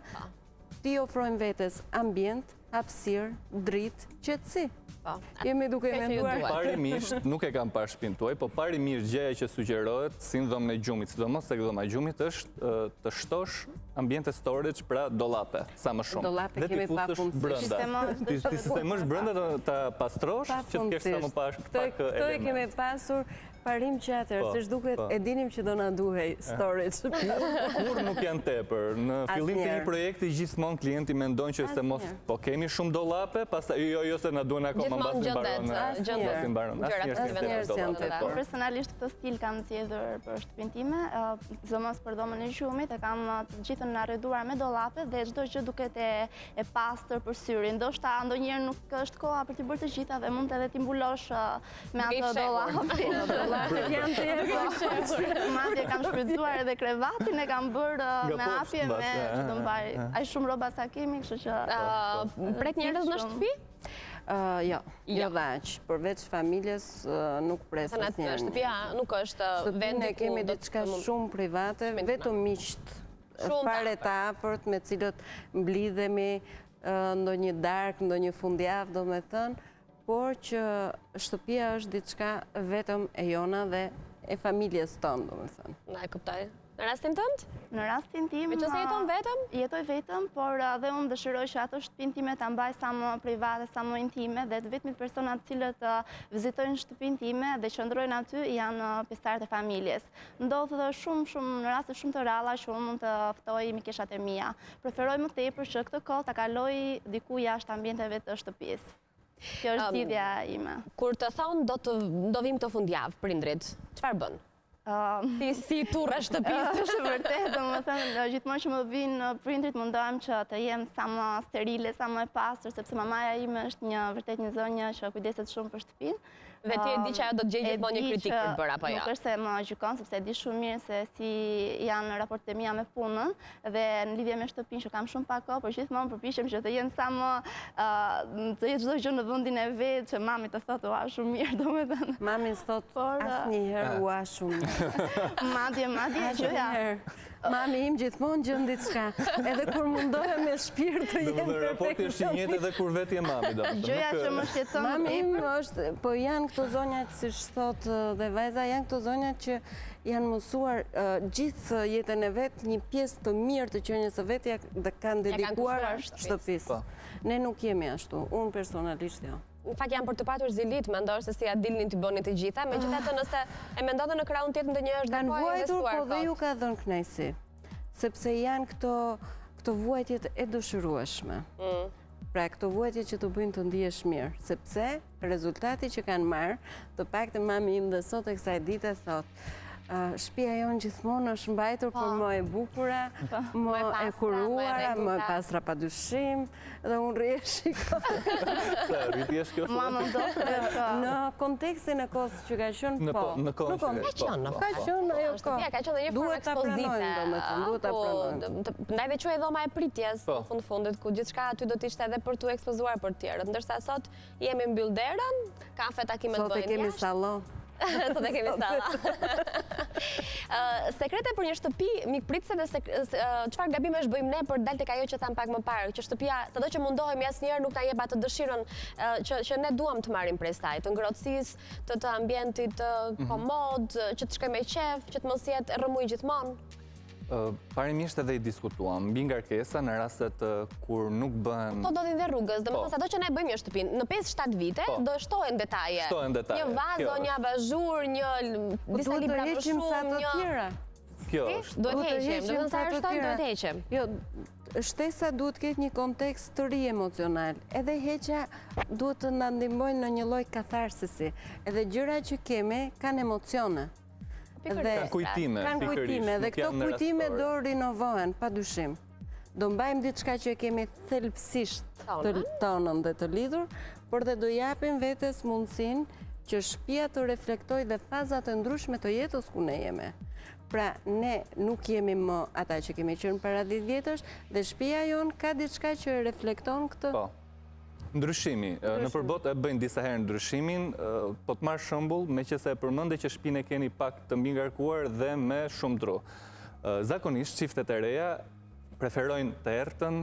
S4: t'i ofrojmë vetes ambient, hapësirë, dritë, qetësi.
S3: Po.
S4: Jemi duke menduar.
S5: Parimisht, nuk e kam parë shpinë tuaj, po parimisht gjëja që sugjerohet si në dhomën e gjumit, sidomos tek dhoma e gjumit është të shtosh ambiente storage pra dollape, sa më shumë.
S4: Dollape kemi
S5: pafundësisht. Ti sistemosh brenda ta pastrosh që të kesh sa më pak
S4: elemente. Këtë e kemi pasur Parim që atëherë, po, siç duket, po. e dinim që do na duhej storage.
S5: Kurrë nuk janë tepër. Në fillim të një projekti gjithmonë klienti mendon që se mos po kemi shumë dollape, pastaj jo jo se na duhen akoma mbasi mbaron. Mbasi mbaron.
S4: Asnjëherë s'janë tepër.
S6: Personalisht këtë stil kam zgjedhur për shtëpinë time, sidomos për dhomën e gjumit, e kam të gjithën arreduar me dollape dhe çdo gjë duket e e pastër për syrin. Ndoshta ndonjëherë nuk është koha për t'i bërë të gjitha dhe mund edhe t'i mbulosh me atë dollapin.
S4: Dollapet janë të
S6: jetë. Madje kam shfrytëzuar edhe krevatin e kam bërë me hapje me që të mbaj. Aq shumë rroba sa kemi, kështu
S3: që... Pret njerëz në shtëpi?
S4: Jo, jo dhe aq. Përveç familjes nuk pres asnjëherë.
S3: Shtëpia nuk është vendi
S4: ku... kemi diçka shumë private, vetëm miqtë fare të afërt me cilët mblidhemi ndonjë darkë, ndonjë fundjavë, domethënë, por që shtëpia është diçka vetëm e jona dhe e familjes tonë, domethënë.
S3: Na e kuptoj. Në rastin tënd?
S6: Në rastin tim...
S3: Meqenëse jeton vetëm?
S6: Jetoj vetëm, por uh, dhe unë dëshiroj që atë shtëpinë time ta mbaj sa më private, sa më intime, dhe të vetmit persona të cilët uh, vizitojnë shtëpinë time dhe qëndrojnë aty janë uh, pjesëtarët e familjes. Ndodh dhe shumë, shumë, në raste shumë të rralla që unë mund të ftoj mikeshat e mia. Preferoj më tepër që këtë kohë ta kaloj diku jashtë ambienteve të shtëpisë. Kjo është zgjidhja ime.
S3: Kur të thonë do të do vijmë këtë fundjavë prindrit, çfarë bën? Si si turre shtëpisë.
S6: Është vërtet, domethënë gjithmonë që më vijnë prindrit mundohem që të jem sa më sterile, sa më e pastër, sepse mamaja ime është një vërtet një zonjë që kujdeset shumë për shtëpinë.
S3: Dhe ti e di që ajo do të gjejë gjithmonë një kritikë për të bërë apo jo?
S6: Nuk është se më gjykon, sepse e di shumë mirë se si janë raportet e mia me punën dhe në lidhje me shtëpinë që kam shumë pak kohë, por gjithmonë përpiqem që të jenë sa më të jetë çdo gjë në vendin e vet, që mami të thotë ua shumë mirë,
S4: domethënë. Mami s'thotë asnjëherë ua shumë
S6: mirë. Madje, madje
S4: gjëja. Mami im gjithmonë gjen diçka, edhe kur mundohem me shpirt të jem
S5: perfeksionist. Raporti është i njëjtë edhe kur vetë je mami,
S6: domethënë. Gjëja që më shqetëson
S4: Mami im është, po janë këto zonjat, siç thotë dhe vajza, janë këto zonjat që janë mësuar gjithë jetën e vet, një pjesë të mirë të qenies së vet, ia kanë dedikuar shtëpisë. Po. Ne nuk jemi ashtu, unë personalisht jo.
S3: Në fakt janë për të patur zilitë, mendoj se si ia dilnin t'i bënin të gjitha, megjithatë nëse e mendon dhe në krahun tjetër ndonjëherë është dhe
S4: kohë e investuar kot. Kanë vuajtur, po dhe ju ka dhënë kënaqësi, sepse janë këto Këto vuajtjet e dëshirueshme. Mm. Pra, këto vuajtje që të bëjnë të ndihesh mirë, sepse rezultati që kanë marrë, të paktën mami im dhe sot e kësaj dite thotë, shpia jonë gjithmonë është mbajtur për po. më e bukura, po. më e kuruara, më e pastra pa dyshim, dhe unë rri e shikoj.
S5: Sa rritje është kjo?
S6: Mua më ndodh
S4: Në kontekstin e kohës që ka qenë, po.
S5: Në kohën
S3: që ka qenë,
S4: po. Ka qenë ajo kohë.
S3: Shtëpia ka qenë një formë
S4: ekspozite. Duhet ta pranojmë, domethënë, duhet ta
S3: po, pranojmë. Ndaj dhe quhej dhoma e pritjes, po. në fund fundit, ku gjithçka aty do të ishte edhe për t'u ekspozuar për të tjerët. Ndërsa sot jemi mbyll derën, kafe takimet bëhen
S4: jashtë. Sot e kemi sallon.
S3: Sot e kemi sallon. Sekrete për një shtëpi mikpritëse dhe çfarë gabimesh bëjmë ne për të dalë tek ajo që thamë pak më parë, që shtëpia, sado që mundohemi asnjëherë nuk na jep atë dëshirën që që ne duam të marrim prej saj, të ngrohtësisë, të të ambientit të mhm. komod, që të shkojmë me qejf, që të mos jetë rrëmujë gjithmonë.
S5: Parimisht edhe i diskutuam, mbingarkesa në rastet kur nuk bëhen...
S3: Po ndodhin dhe rrugës, domethënë po. sado që ne bëjmë një shtëpi, në 5-7 vite, po. do shtohen detaje.
S5: Shtohen detaje.
S3: Një vazo, një abazhur, një
S4: po
S3: disa libra më shumë,
S4: një...
S5: Kjo është.
S3: Duhet të heqim, domethënë sa herë shtojmë, duhet të heqim.
S4: Jo, shtesa duhet të ketë një kontekst të ri emocional. Edhe heqja duhet të na ndihmojë në një lloj katharsisi. Edhe gjëra që kemi kanë emocione.
S5: Kanë kujtime,
S4: Kanë kujtime, dhe këto kujtime do rinovohen, pa dyshim. Do mbajmë diçka që e kemi thelbësisht të tonën dhe të lidhur, por dhe do japim vetes mundësinë që shpia të reflektojë dhe fazat e ndryshme të jetës ku ne jemi. Pra, ne nuk jemi më ata që kemi qenë para 10 vjetësh, dhe shpia jonë ka diçka që reflekton këtë.
S5: Po. Ndryshimi, nëpër botë e bëjnë disa herë ndryshimin, po të marr shembull, meqenëse e përmende që shpinë e keni pak të mbingarkuar dhe me shumë dru. Zakonisht, çiftet e reja preferojnë të errëtën,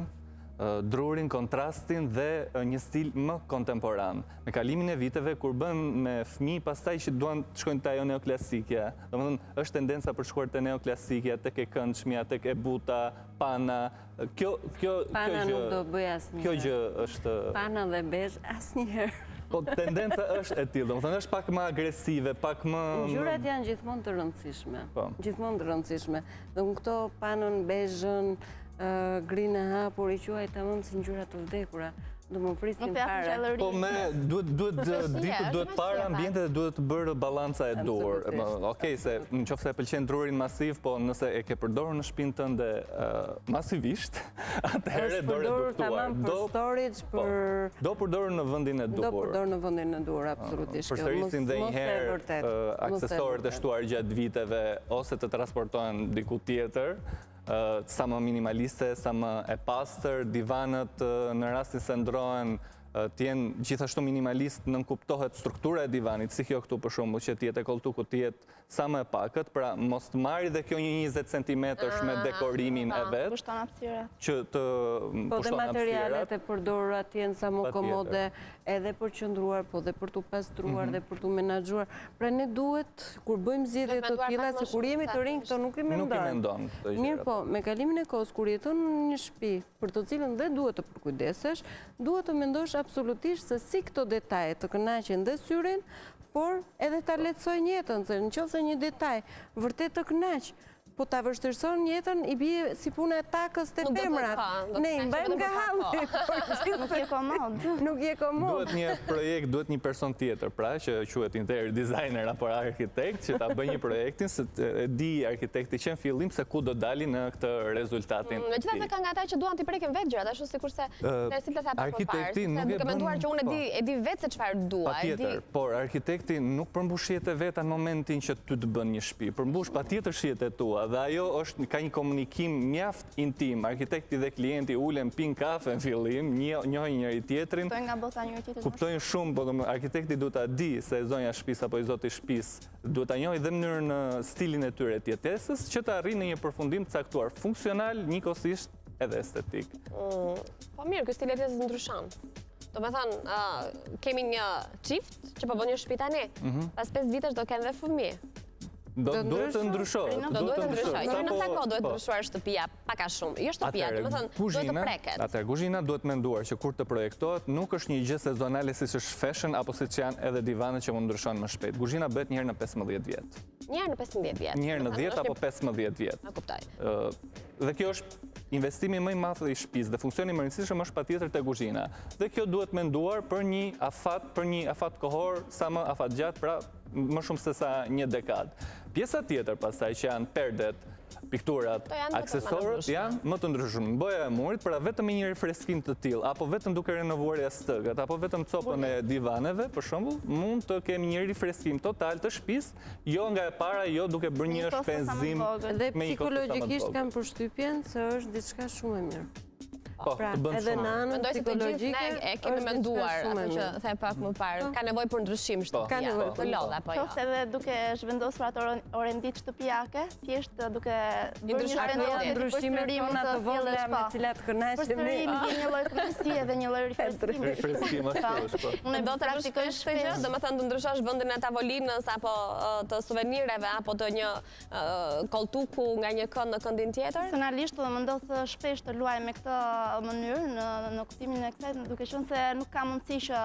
S5: drurin, kontrastin dhe një stil më kontemporan. Me kalimin e viteve, kur bëhen me fëmijë, pastaj që duan të shkojnë te ajo neoklasikja. Domethënë, është tendenca për të shkuar te neoklasikja, tek e këndshmja, tek e buta, pana, Kjo, kjo,
S4: Pana nuk do bëj asnjëherë.
S5: Kjo gjë është...
S4: Pana dhe bezh asnjëherë.
S5: Po, tendenca është e tillë, domethënë është pak më agresive, pak më...
S4: Ngjyrat janë gjithmonë të rëndësishme.
S5: Po.
S4: Gjithmonë të rëndësishme. Dhe unë këto panën, bezhën, grinë e hapur, i quaj tamam si ngjyra të vdekura. Do më prisnin
S6: fare.
S5: Po me, duhet, duhet, diku duhet parë ambientet dhe duhet bërë balanca e duhur. Okej, se në qoftë se e pëlqen drurin masiv, po nëse e ke përdorur në shpinë tënde masivisht, atëherë do reduktuar.
S4: Është përdorur tamam për storage,
S5: po, për... Do përdorur në vendin e
S4: duhur. Do përdorur në vendin e duhur, absolutisht.
S5: Përsërisim dhe një herë aksesorët e shtuar gjatë viteve, ose të transportohen diku tjetër, sa më minimaliste, sa më e pastër, divanët në rastin se ndrohen të jenë gjithashtu minimalist, nënkuptohet struktura e divanit, si kjo këtu për shembull, që të jetë e kolltukut të jetë sa më e pakët, pra mos të marrë dhe kjo një 20 cm me ah, dekorimin e vet.
S6: Pushton hapësirat.
S5: Që të
S4: po
S5: pushton
S4: hapësirat. Po dhe materialet e përdorura të jenë sa më komode edhe për qëndruar, po dhe për t'u pastruar mhm. dhe për t'u menaxhuar. Pra ne duhet, kur bëjmë zgjedhje të tilla, se kur jemi të rinj, këto nuk i mendojmë.
S5: Nuk i mendon
S4: këto gjëra. Mirëpo, me kalimin e kohës, kur jeton në një shtëpi, për të cilën dhe duhet të përkujdesesh, duhet të mendosh absolutisht se si këto detaje të kënaqin dhe syrin, por edhe ta lehtësojnë jetën, se në qoftë se një detaj vërtet të kënaq, Po ta vështirëson jetën, i bie si puna e takës te femrat. Ne i mbajmë nga halli.
S6: Nuk je komod.
S4: Nuk je
S5: komod. Duhet një projekt, duhet një person tjetër, pra që quhet interior designer apo arkitekt, që ta bëjë një projektin, se e di arkitekti që në fillim se ku do dali në këtë rezultatin.
S3: Mm, megjithatë ka nga ata që duan t'i prekin vetë gjërat, ashtu sikurse ne si të tha pak më parë, se duke menduar që unë e di, po. e di vetë se çfarë dua,
S5: e di. Por arkitekti nuk përmbush shijet e veta në momentin që ty të bën një shtëpi. Përmbush patjetër shijet e tua dhe ajo është ka një komunikim mjaft intim. Arkitekti dhe klienti ulen pinë kafe në fillim, njohin njëri
S6: tjetrin. Kuptojnë nga bota njëri
S5: tjetrin. Kuptojnë shumë, po domethënë arkitekti duhet ta di se zonja e shtëpisë apo i zoti i shtëpisë duhet ta njohë dhe mënyrën stilin e tyre të jetesës që të arrijë në një përfundim të caktuar funksional, njëkohësisht edhe estetik.
S3: Mm, po mirë, ky stil jetesës ndryshon. Domethënë, kemi një çift që po bën një shtëpi tani. Mhm. Pas 5 vitesh do kenë dhe
S5: fëmijë. Do duhet të ndryshohet.
S3: Do duhet të ndryshohet. Jo në sa kohë duhet po. ndryshuar shtëpia, pak a shumë. Jo shtëpia, domethënë, duhet të preket.
S5: Atëherë, kuzhina duhet menduar që kur të projektohet, nuk është një gjë sezonale siç është fashion apo siç janë edhe divanet që mund ndryshojnë më shpejt. Kuzhina bëhet një herë në 15
S3: vjet. Një herë në 15
S5: vjet. Një herë në 10 apo 15 vjet.
S3: E kuptoj.
S5: Dhe kjo është. Investimi më i madh i shtëpisë dhe funksioni më i rëndësishëm është patjetër te kuzhina. Dhe kjo duhet menduar për një afat, për një afat kohor sa më afatgjatë, pra më shumë se sa një dekadë. Pjesa tjetër pastaj që janë perdet, pikturat, aksesorët janë më të ndryshueshëm. Boja e murit, pra vetëm me një rifreskim të tillë, apo vetëm duke renovuar jastëkët, apo vetëm copën e divaneve, për shembull, mund të kemi një rifreskim total të shtëpisë, jo nga e para, jo duke bërë një shpenzim
S4: Dhe psikologjikisht kam përshtypjen se është diçka shumë e mirë.
S5: Po,
S4: pra,
S5: të bën
S4: edhe
S5: shumë.
S4: në anën
S3: Mendoj se të gjithë
S4: psikologjike
S3: ne e kemi menduar atë që the pak më parë. Ka nevojë për ndryshim
S5: Po,
S3: shtëpia.
S4: Ka nevojë
S3: Të lodh apo jo.
S6: Qoftë edhe duke zhvendosur ato orenditë shtëpiake, thjesht duke bërë një
S3: ndryshuar
S6: zhvendosje
S4: Ndryshimet
S6: përsëri
S4: tona
S6: mund
S4: të
S6: të
S4: vogla
S6: sjellësh,
S4: me
S6: po.
S4: cilat kënaqemi.
S6: Përsëri një një lloj kënaqësie dhe një lloj rifreskimi.
S5: Rifreskim ashtu është, po.
S6: Unë e
S3: Do të
S6: praktikoj
S3: praktikoj shpesh gjë, domethënë të ndryshosh vendin e tavolinës apo të suvenireve apo të një kolltuku nga një kënd në këndin tjetër?
S6: Personalisht dhe më ndodh shpesh të luaj me këtë mënyrë në, në kuptimin e kësaj, duke qenë se nuk ka mundësi që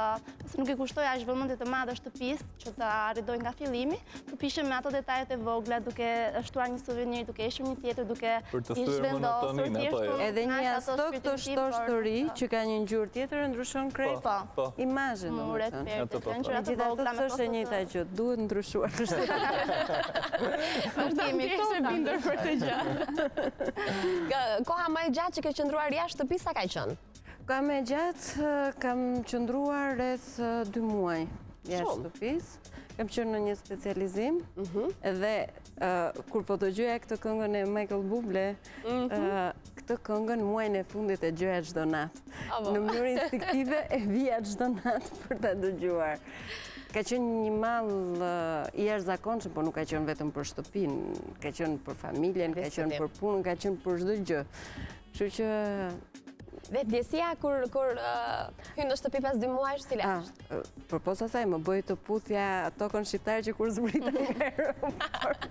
S6: ose nuk i kushtoj aq vëmendje të madhe shtëpisë që ta arredoj nga fillimi, përpiqem me ato detajet e vogla, duke shtuar një suvenir, duke hequr një tjetër, duke
S5: Për të
S6: i
S5: thyer
S6: zhvendosur,
S5: monotoninë,
S6: thjesht
S5: apo jo?
S6: unë
S4: Edhe një
S6: kënaq ato
S4: jastëk të
S6: shpirtin tim,
S4: shtosh
S6: por-
S4: të ri që ka një ngjyrë tjetër e ndryshon krejt
S5: Po, po.
S4: imazhin,
S6: Muret,
S4: domethënë.
S6: perdet,
S5: Ato po,
S6: janë
S5: po.
S6: gjëra të
S4: Megjithatë
S6: vogla me
S4: s'është e
S6: kosto
S4: njëjta
S6: të
S4: gjë, duhet ndryshuar.
S3: Vazhdo të jesh e bindur për këtë gjë. Koha më e gjatë që ke qëndruar jashtë shtëpisë sa ka qenë?
S4: Koha më e gjatë kam qëndruar rreth 2 muaj jashtë shtëpisë. Kam qenë në një specializim mhm. dhe kur po dëgjoja këtë këngën e Michael Bublé, mhm. këtë këngën muajin e fundit e dëgjoja çdo natë. Në mënyrë instinktive e vija çdo natë për ta dëgjuar. Ka qenë një mall i jashtëzakonshëm, po nuk ka qenë vetëm për shtëpinë, ka qenë për familjen, ka qenë për punën, ka qenë për çdo gjë. Kështu që
S3: Dhe ndjesia kur kur hyn në shtëpi pas dy muajsh, cila është?
S4: Përpos asaj më bëri të puthja tokën shqiptare që kur zbrita nga aeroporti.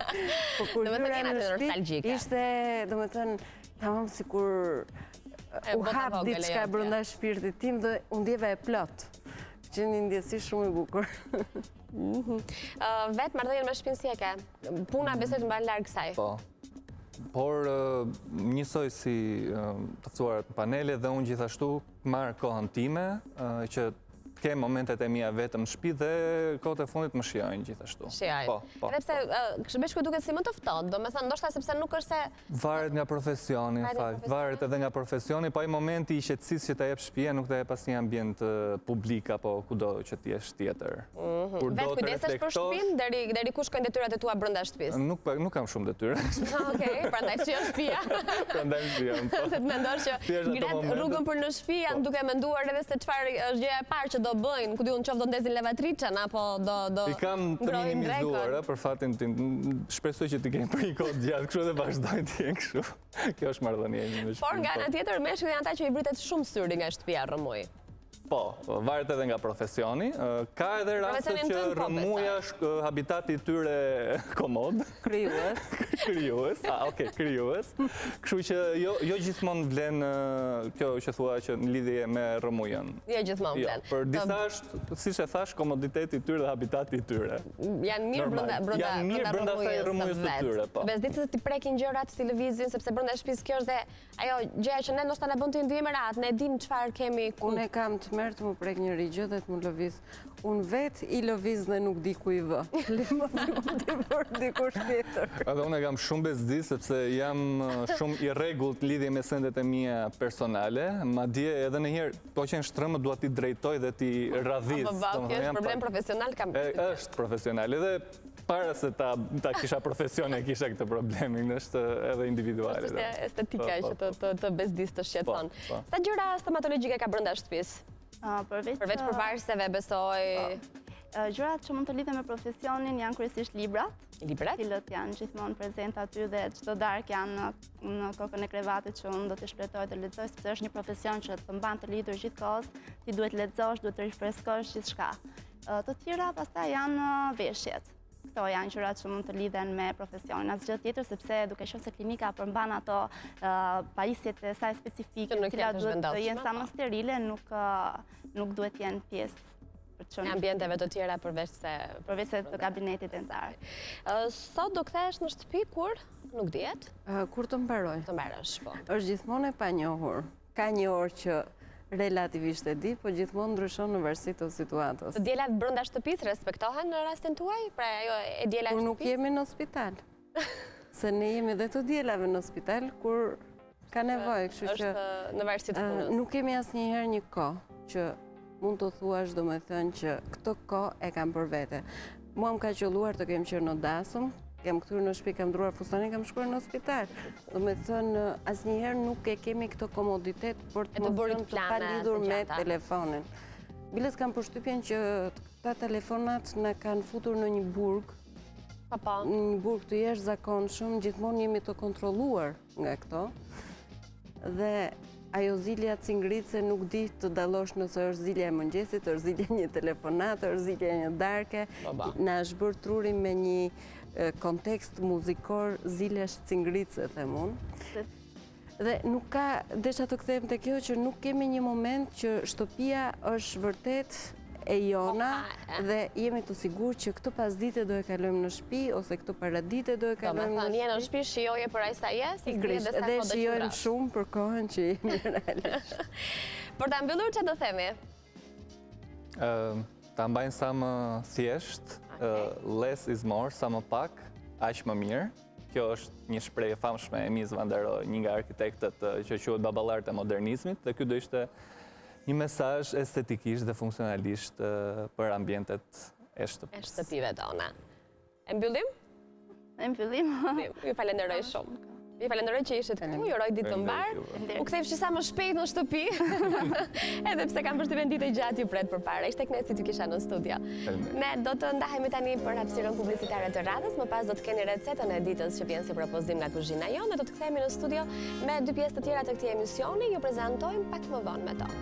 S4: Po kur hyra në shtëpi, ishte, domethënë, tamam sikur u hap diçka brenda shpirtit tim dhe u ndjeva e plotë. Që një ndjesi shumë e bukur.
S3: Mhm. Vetë marrëdhënien me shpinë si e ke? Puna besoj të mban larg saj.
S5: Po. Por njësoj si të ftuarat në panele dhe unë gjithashtu marr kohën time që të kem momentet e mia vetëm në shtëpi dhe kohët e fundit më shijojnë gjithashtu.
S3: Shijojnë.
S5: Po, po.
S3: Edhe pse po. meshkujt duket si më të ftohtë, domethënë ndoshta sepse nuk është se
S5: Varet nga profesioni, në fakt. Varet edhe nga profesioni, po ai momenti i qetësisë që ta jep shtëpia nuk ta jep asnjë ambient publik apo kudo që të jesh
S3: tjetër. Mhm. Kur do të reflektosh... Vetë për shtëpinë, deri, deri ku shkojnë detyrat e tua brenda
S5: shtëpisë? Nuk, nuk kam shumë detyra.
S3: Okej, prandaj të shijon shtëpia.
S5: Prandaj më shijon, po.
S3: Se të mendosh që gratë rrugën për në shtëpi janë po. duke menduar edhe se çfarë është gjëja e parë që do bëjnë, ku di unë qoftë do ndezin lavatriçen apo do do
S5: I kam të minimizuara për fatin tim. Shpresoj që t'i kem për një kohë të gjatë, kështu dhe vazhdojnë të jenë kështu. Kjo është marrëdhënia ime me shtëpinë.
S3: Por nga ana po. tjetër, meshkujt janë ata që i vritet shumë syri nga shtëpia rrëmujë.
S5: Po, po, varet edhe nga profesioni. Ka edhe raste që po, rrëmuja është habitati i tyre komod.
S4: Krijues.
S5: Krijues, ah, okay, krijues. Kështu që jo, jo gjithmonë vlen kjo që thua që në lidhje me
S3: rrëmujën. Jo gjithmonë jo,
S5: vlen. Për disa është, siç e thashë, komoditeti i tyre dhe habitati i
S3: tyre. Janë mirë brenda brenda
S5: janë mirë brenda asaj rrëmujës së tyre,
S3: po. Bezdiset t'i prekin gjërat, t'i lëvizin sepse brenda shtëpisë kjo është dhe ajo gjëja që ne ndoshta na bën të ndihemi rehat, ne dimë çfarë kemi
S4: ku. Unë e kam tmerr të më prek njeri gjë dhe të më lëviz. Unë vetë i lëviz dhe nuk di ku i vë. Le më t'i vërë dikush
S5: tjetër. Edhe unë e kam shumë bezdi, sepse jam shumë i rregullt lidhje me sendet e mia personale. Madje edhe një herë, po qenë shtrembër, dua t'i drejtoj dhe t'i radhis.
S3: Po, po, kjo është problem profesional
S5: kam. Është profesional. Edhe para se ta ta kisha profesion e kisha këtë problemin, është edhe
S3: individuale. Është estetika po, po, që të të të bezdis të shqetëson. Sa gjëra stomatologjike ka brenda shtëpisë?
S6: Përveç
S3: Përveç përparëseve besoj.
S6: Gjërat që mund të lidhen me profesionin janë kryesisht
S3: librat.
S6: Librat? Të cilët janë gjithmonë prezent aty dhe çdo darkë janë në, në kokën e krevatit që unë do të shfletoj të lexoj, sepse është një profesion që të mban të lidhur gjithë kohës, ti duhet lexosh, duhet të rifreskosh gjithçka. Të tjera pastaj janë veshjet. Këto janë gjërat që mund të lidhen me profesionin. Asgjë tjetër sepse duke qenë se klinika përmban ato pajisjet e saj specifike, të cilat duhet të jenë sa më sterile, nuk nuk duhet të jenë pjesë. për të qenë.
S3: Ambienteve të tjera përveç se
S6: përveç se të kabinetit dentar.
S3: Sot do kthehesh në shtëpi kur nuk dihet?
S4: Kur të mbaroj.
S3: Të mbarosh, po.
S4: Është gjithmonë e panjohur. Ka një orë që relativisht e di, po gjithmonë ndryshon në varësi të
S3: situatës. Të dielat brenda shtëpisë respektohen në rastin tuaj? Pra ajo e diela e shtëpisë?
S4: Kur nuk jemi në spital. Se ne jemi dhe të dielave në spital, kur ka nevojë, kështu
S3: që... Është në varësi të
S4: punës. Nuk kemi asnjëherë një kohë që mund të thuash domethënë që këtë kohë e kam për vete. Mua më ka qëlluar të kem qenë në dasëm, jam kthyer në shtëpi, kam ndërruar fustanin, kam shkuar në spital. Domethënë, asnjëherë nuk e kemi këtë komoditet për të mos qenë të palidhur me telefonin. Biles kam përshtypjen që këta telefonat na kanë futur në një burg,
S3: po, po.
S4: në një burg të jashtëzakonshëm, gjithmonë jemi të kontrolluar nga këto. Dhe ajo zilja cingrice nuk di të dallosh nëse është zilja e mëngjesit, është zilja e një telefonate, është zilja e një darke. Na është bërë truri me një kontekst muzikor zilesh cingrice, them unë. Dhe nuk ka, desha të kthehem te kjo që nuk kemi një moment që shtëpia është vërtet e jona dhe jemi të sigurt që këtë pasdite do e kalojmë në shtëpi ose këtë paradite do e kalojmë në shtëpi.
S3: Domethënë, je në shtëpi, shijoje për aq sa je, se s'dihet dhe sa kohë do
S4: qëndrosh. Dhe shijojmë shumë për kohën që jemi
S3: realisht. Për ta mbyllur, ça do themi?
S5: Ta mbajnë sa më thjesht, less is more, sa më pak, aq më mirë. Kjo është një shprehje e famshme e Mies van der Rohe, një nga arkitektët që quhet baballarët e modernizmit, dhe ky do ishte Një mesazh estetikisht dhe funksionalisht për ambientet e
S3: shtëpisë. E shtëpive tona. E mbyllim?
S6: E mbyllim.
S3: Ju falenderoj shumë. Ju falenderoj që ishit këtu, ju uroj ditë të mbarë. U kthefshi sa më shpejt në shtëpi. Edhe pse kam përshtypjen ditë e gjatë ju pret përpara. Ishte kënaqësi t'ju kisha në studio. Ne do të ndahemi tani për hapësirën publicitare të radhës, më pas do të keni recetën e ditës që vjen si propozim nga kuzhina jonë dhe do të kthehemi në studio Me dy pjesë të tjera të këtij emisioni, ju prezantojmë pak më vonë me to.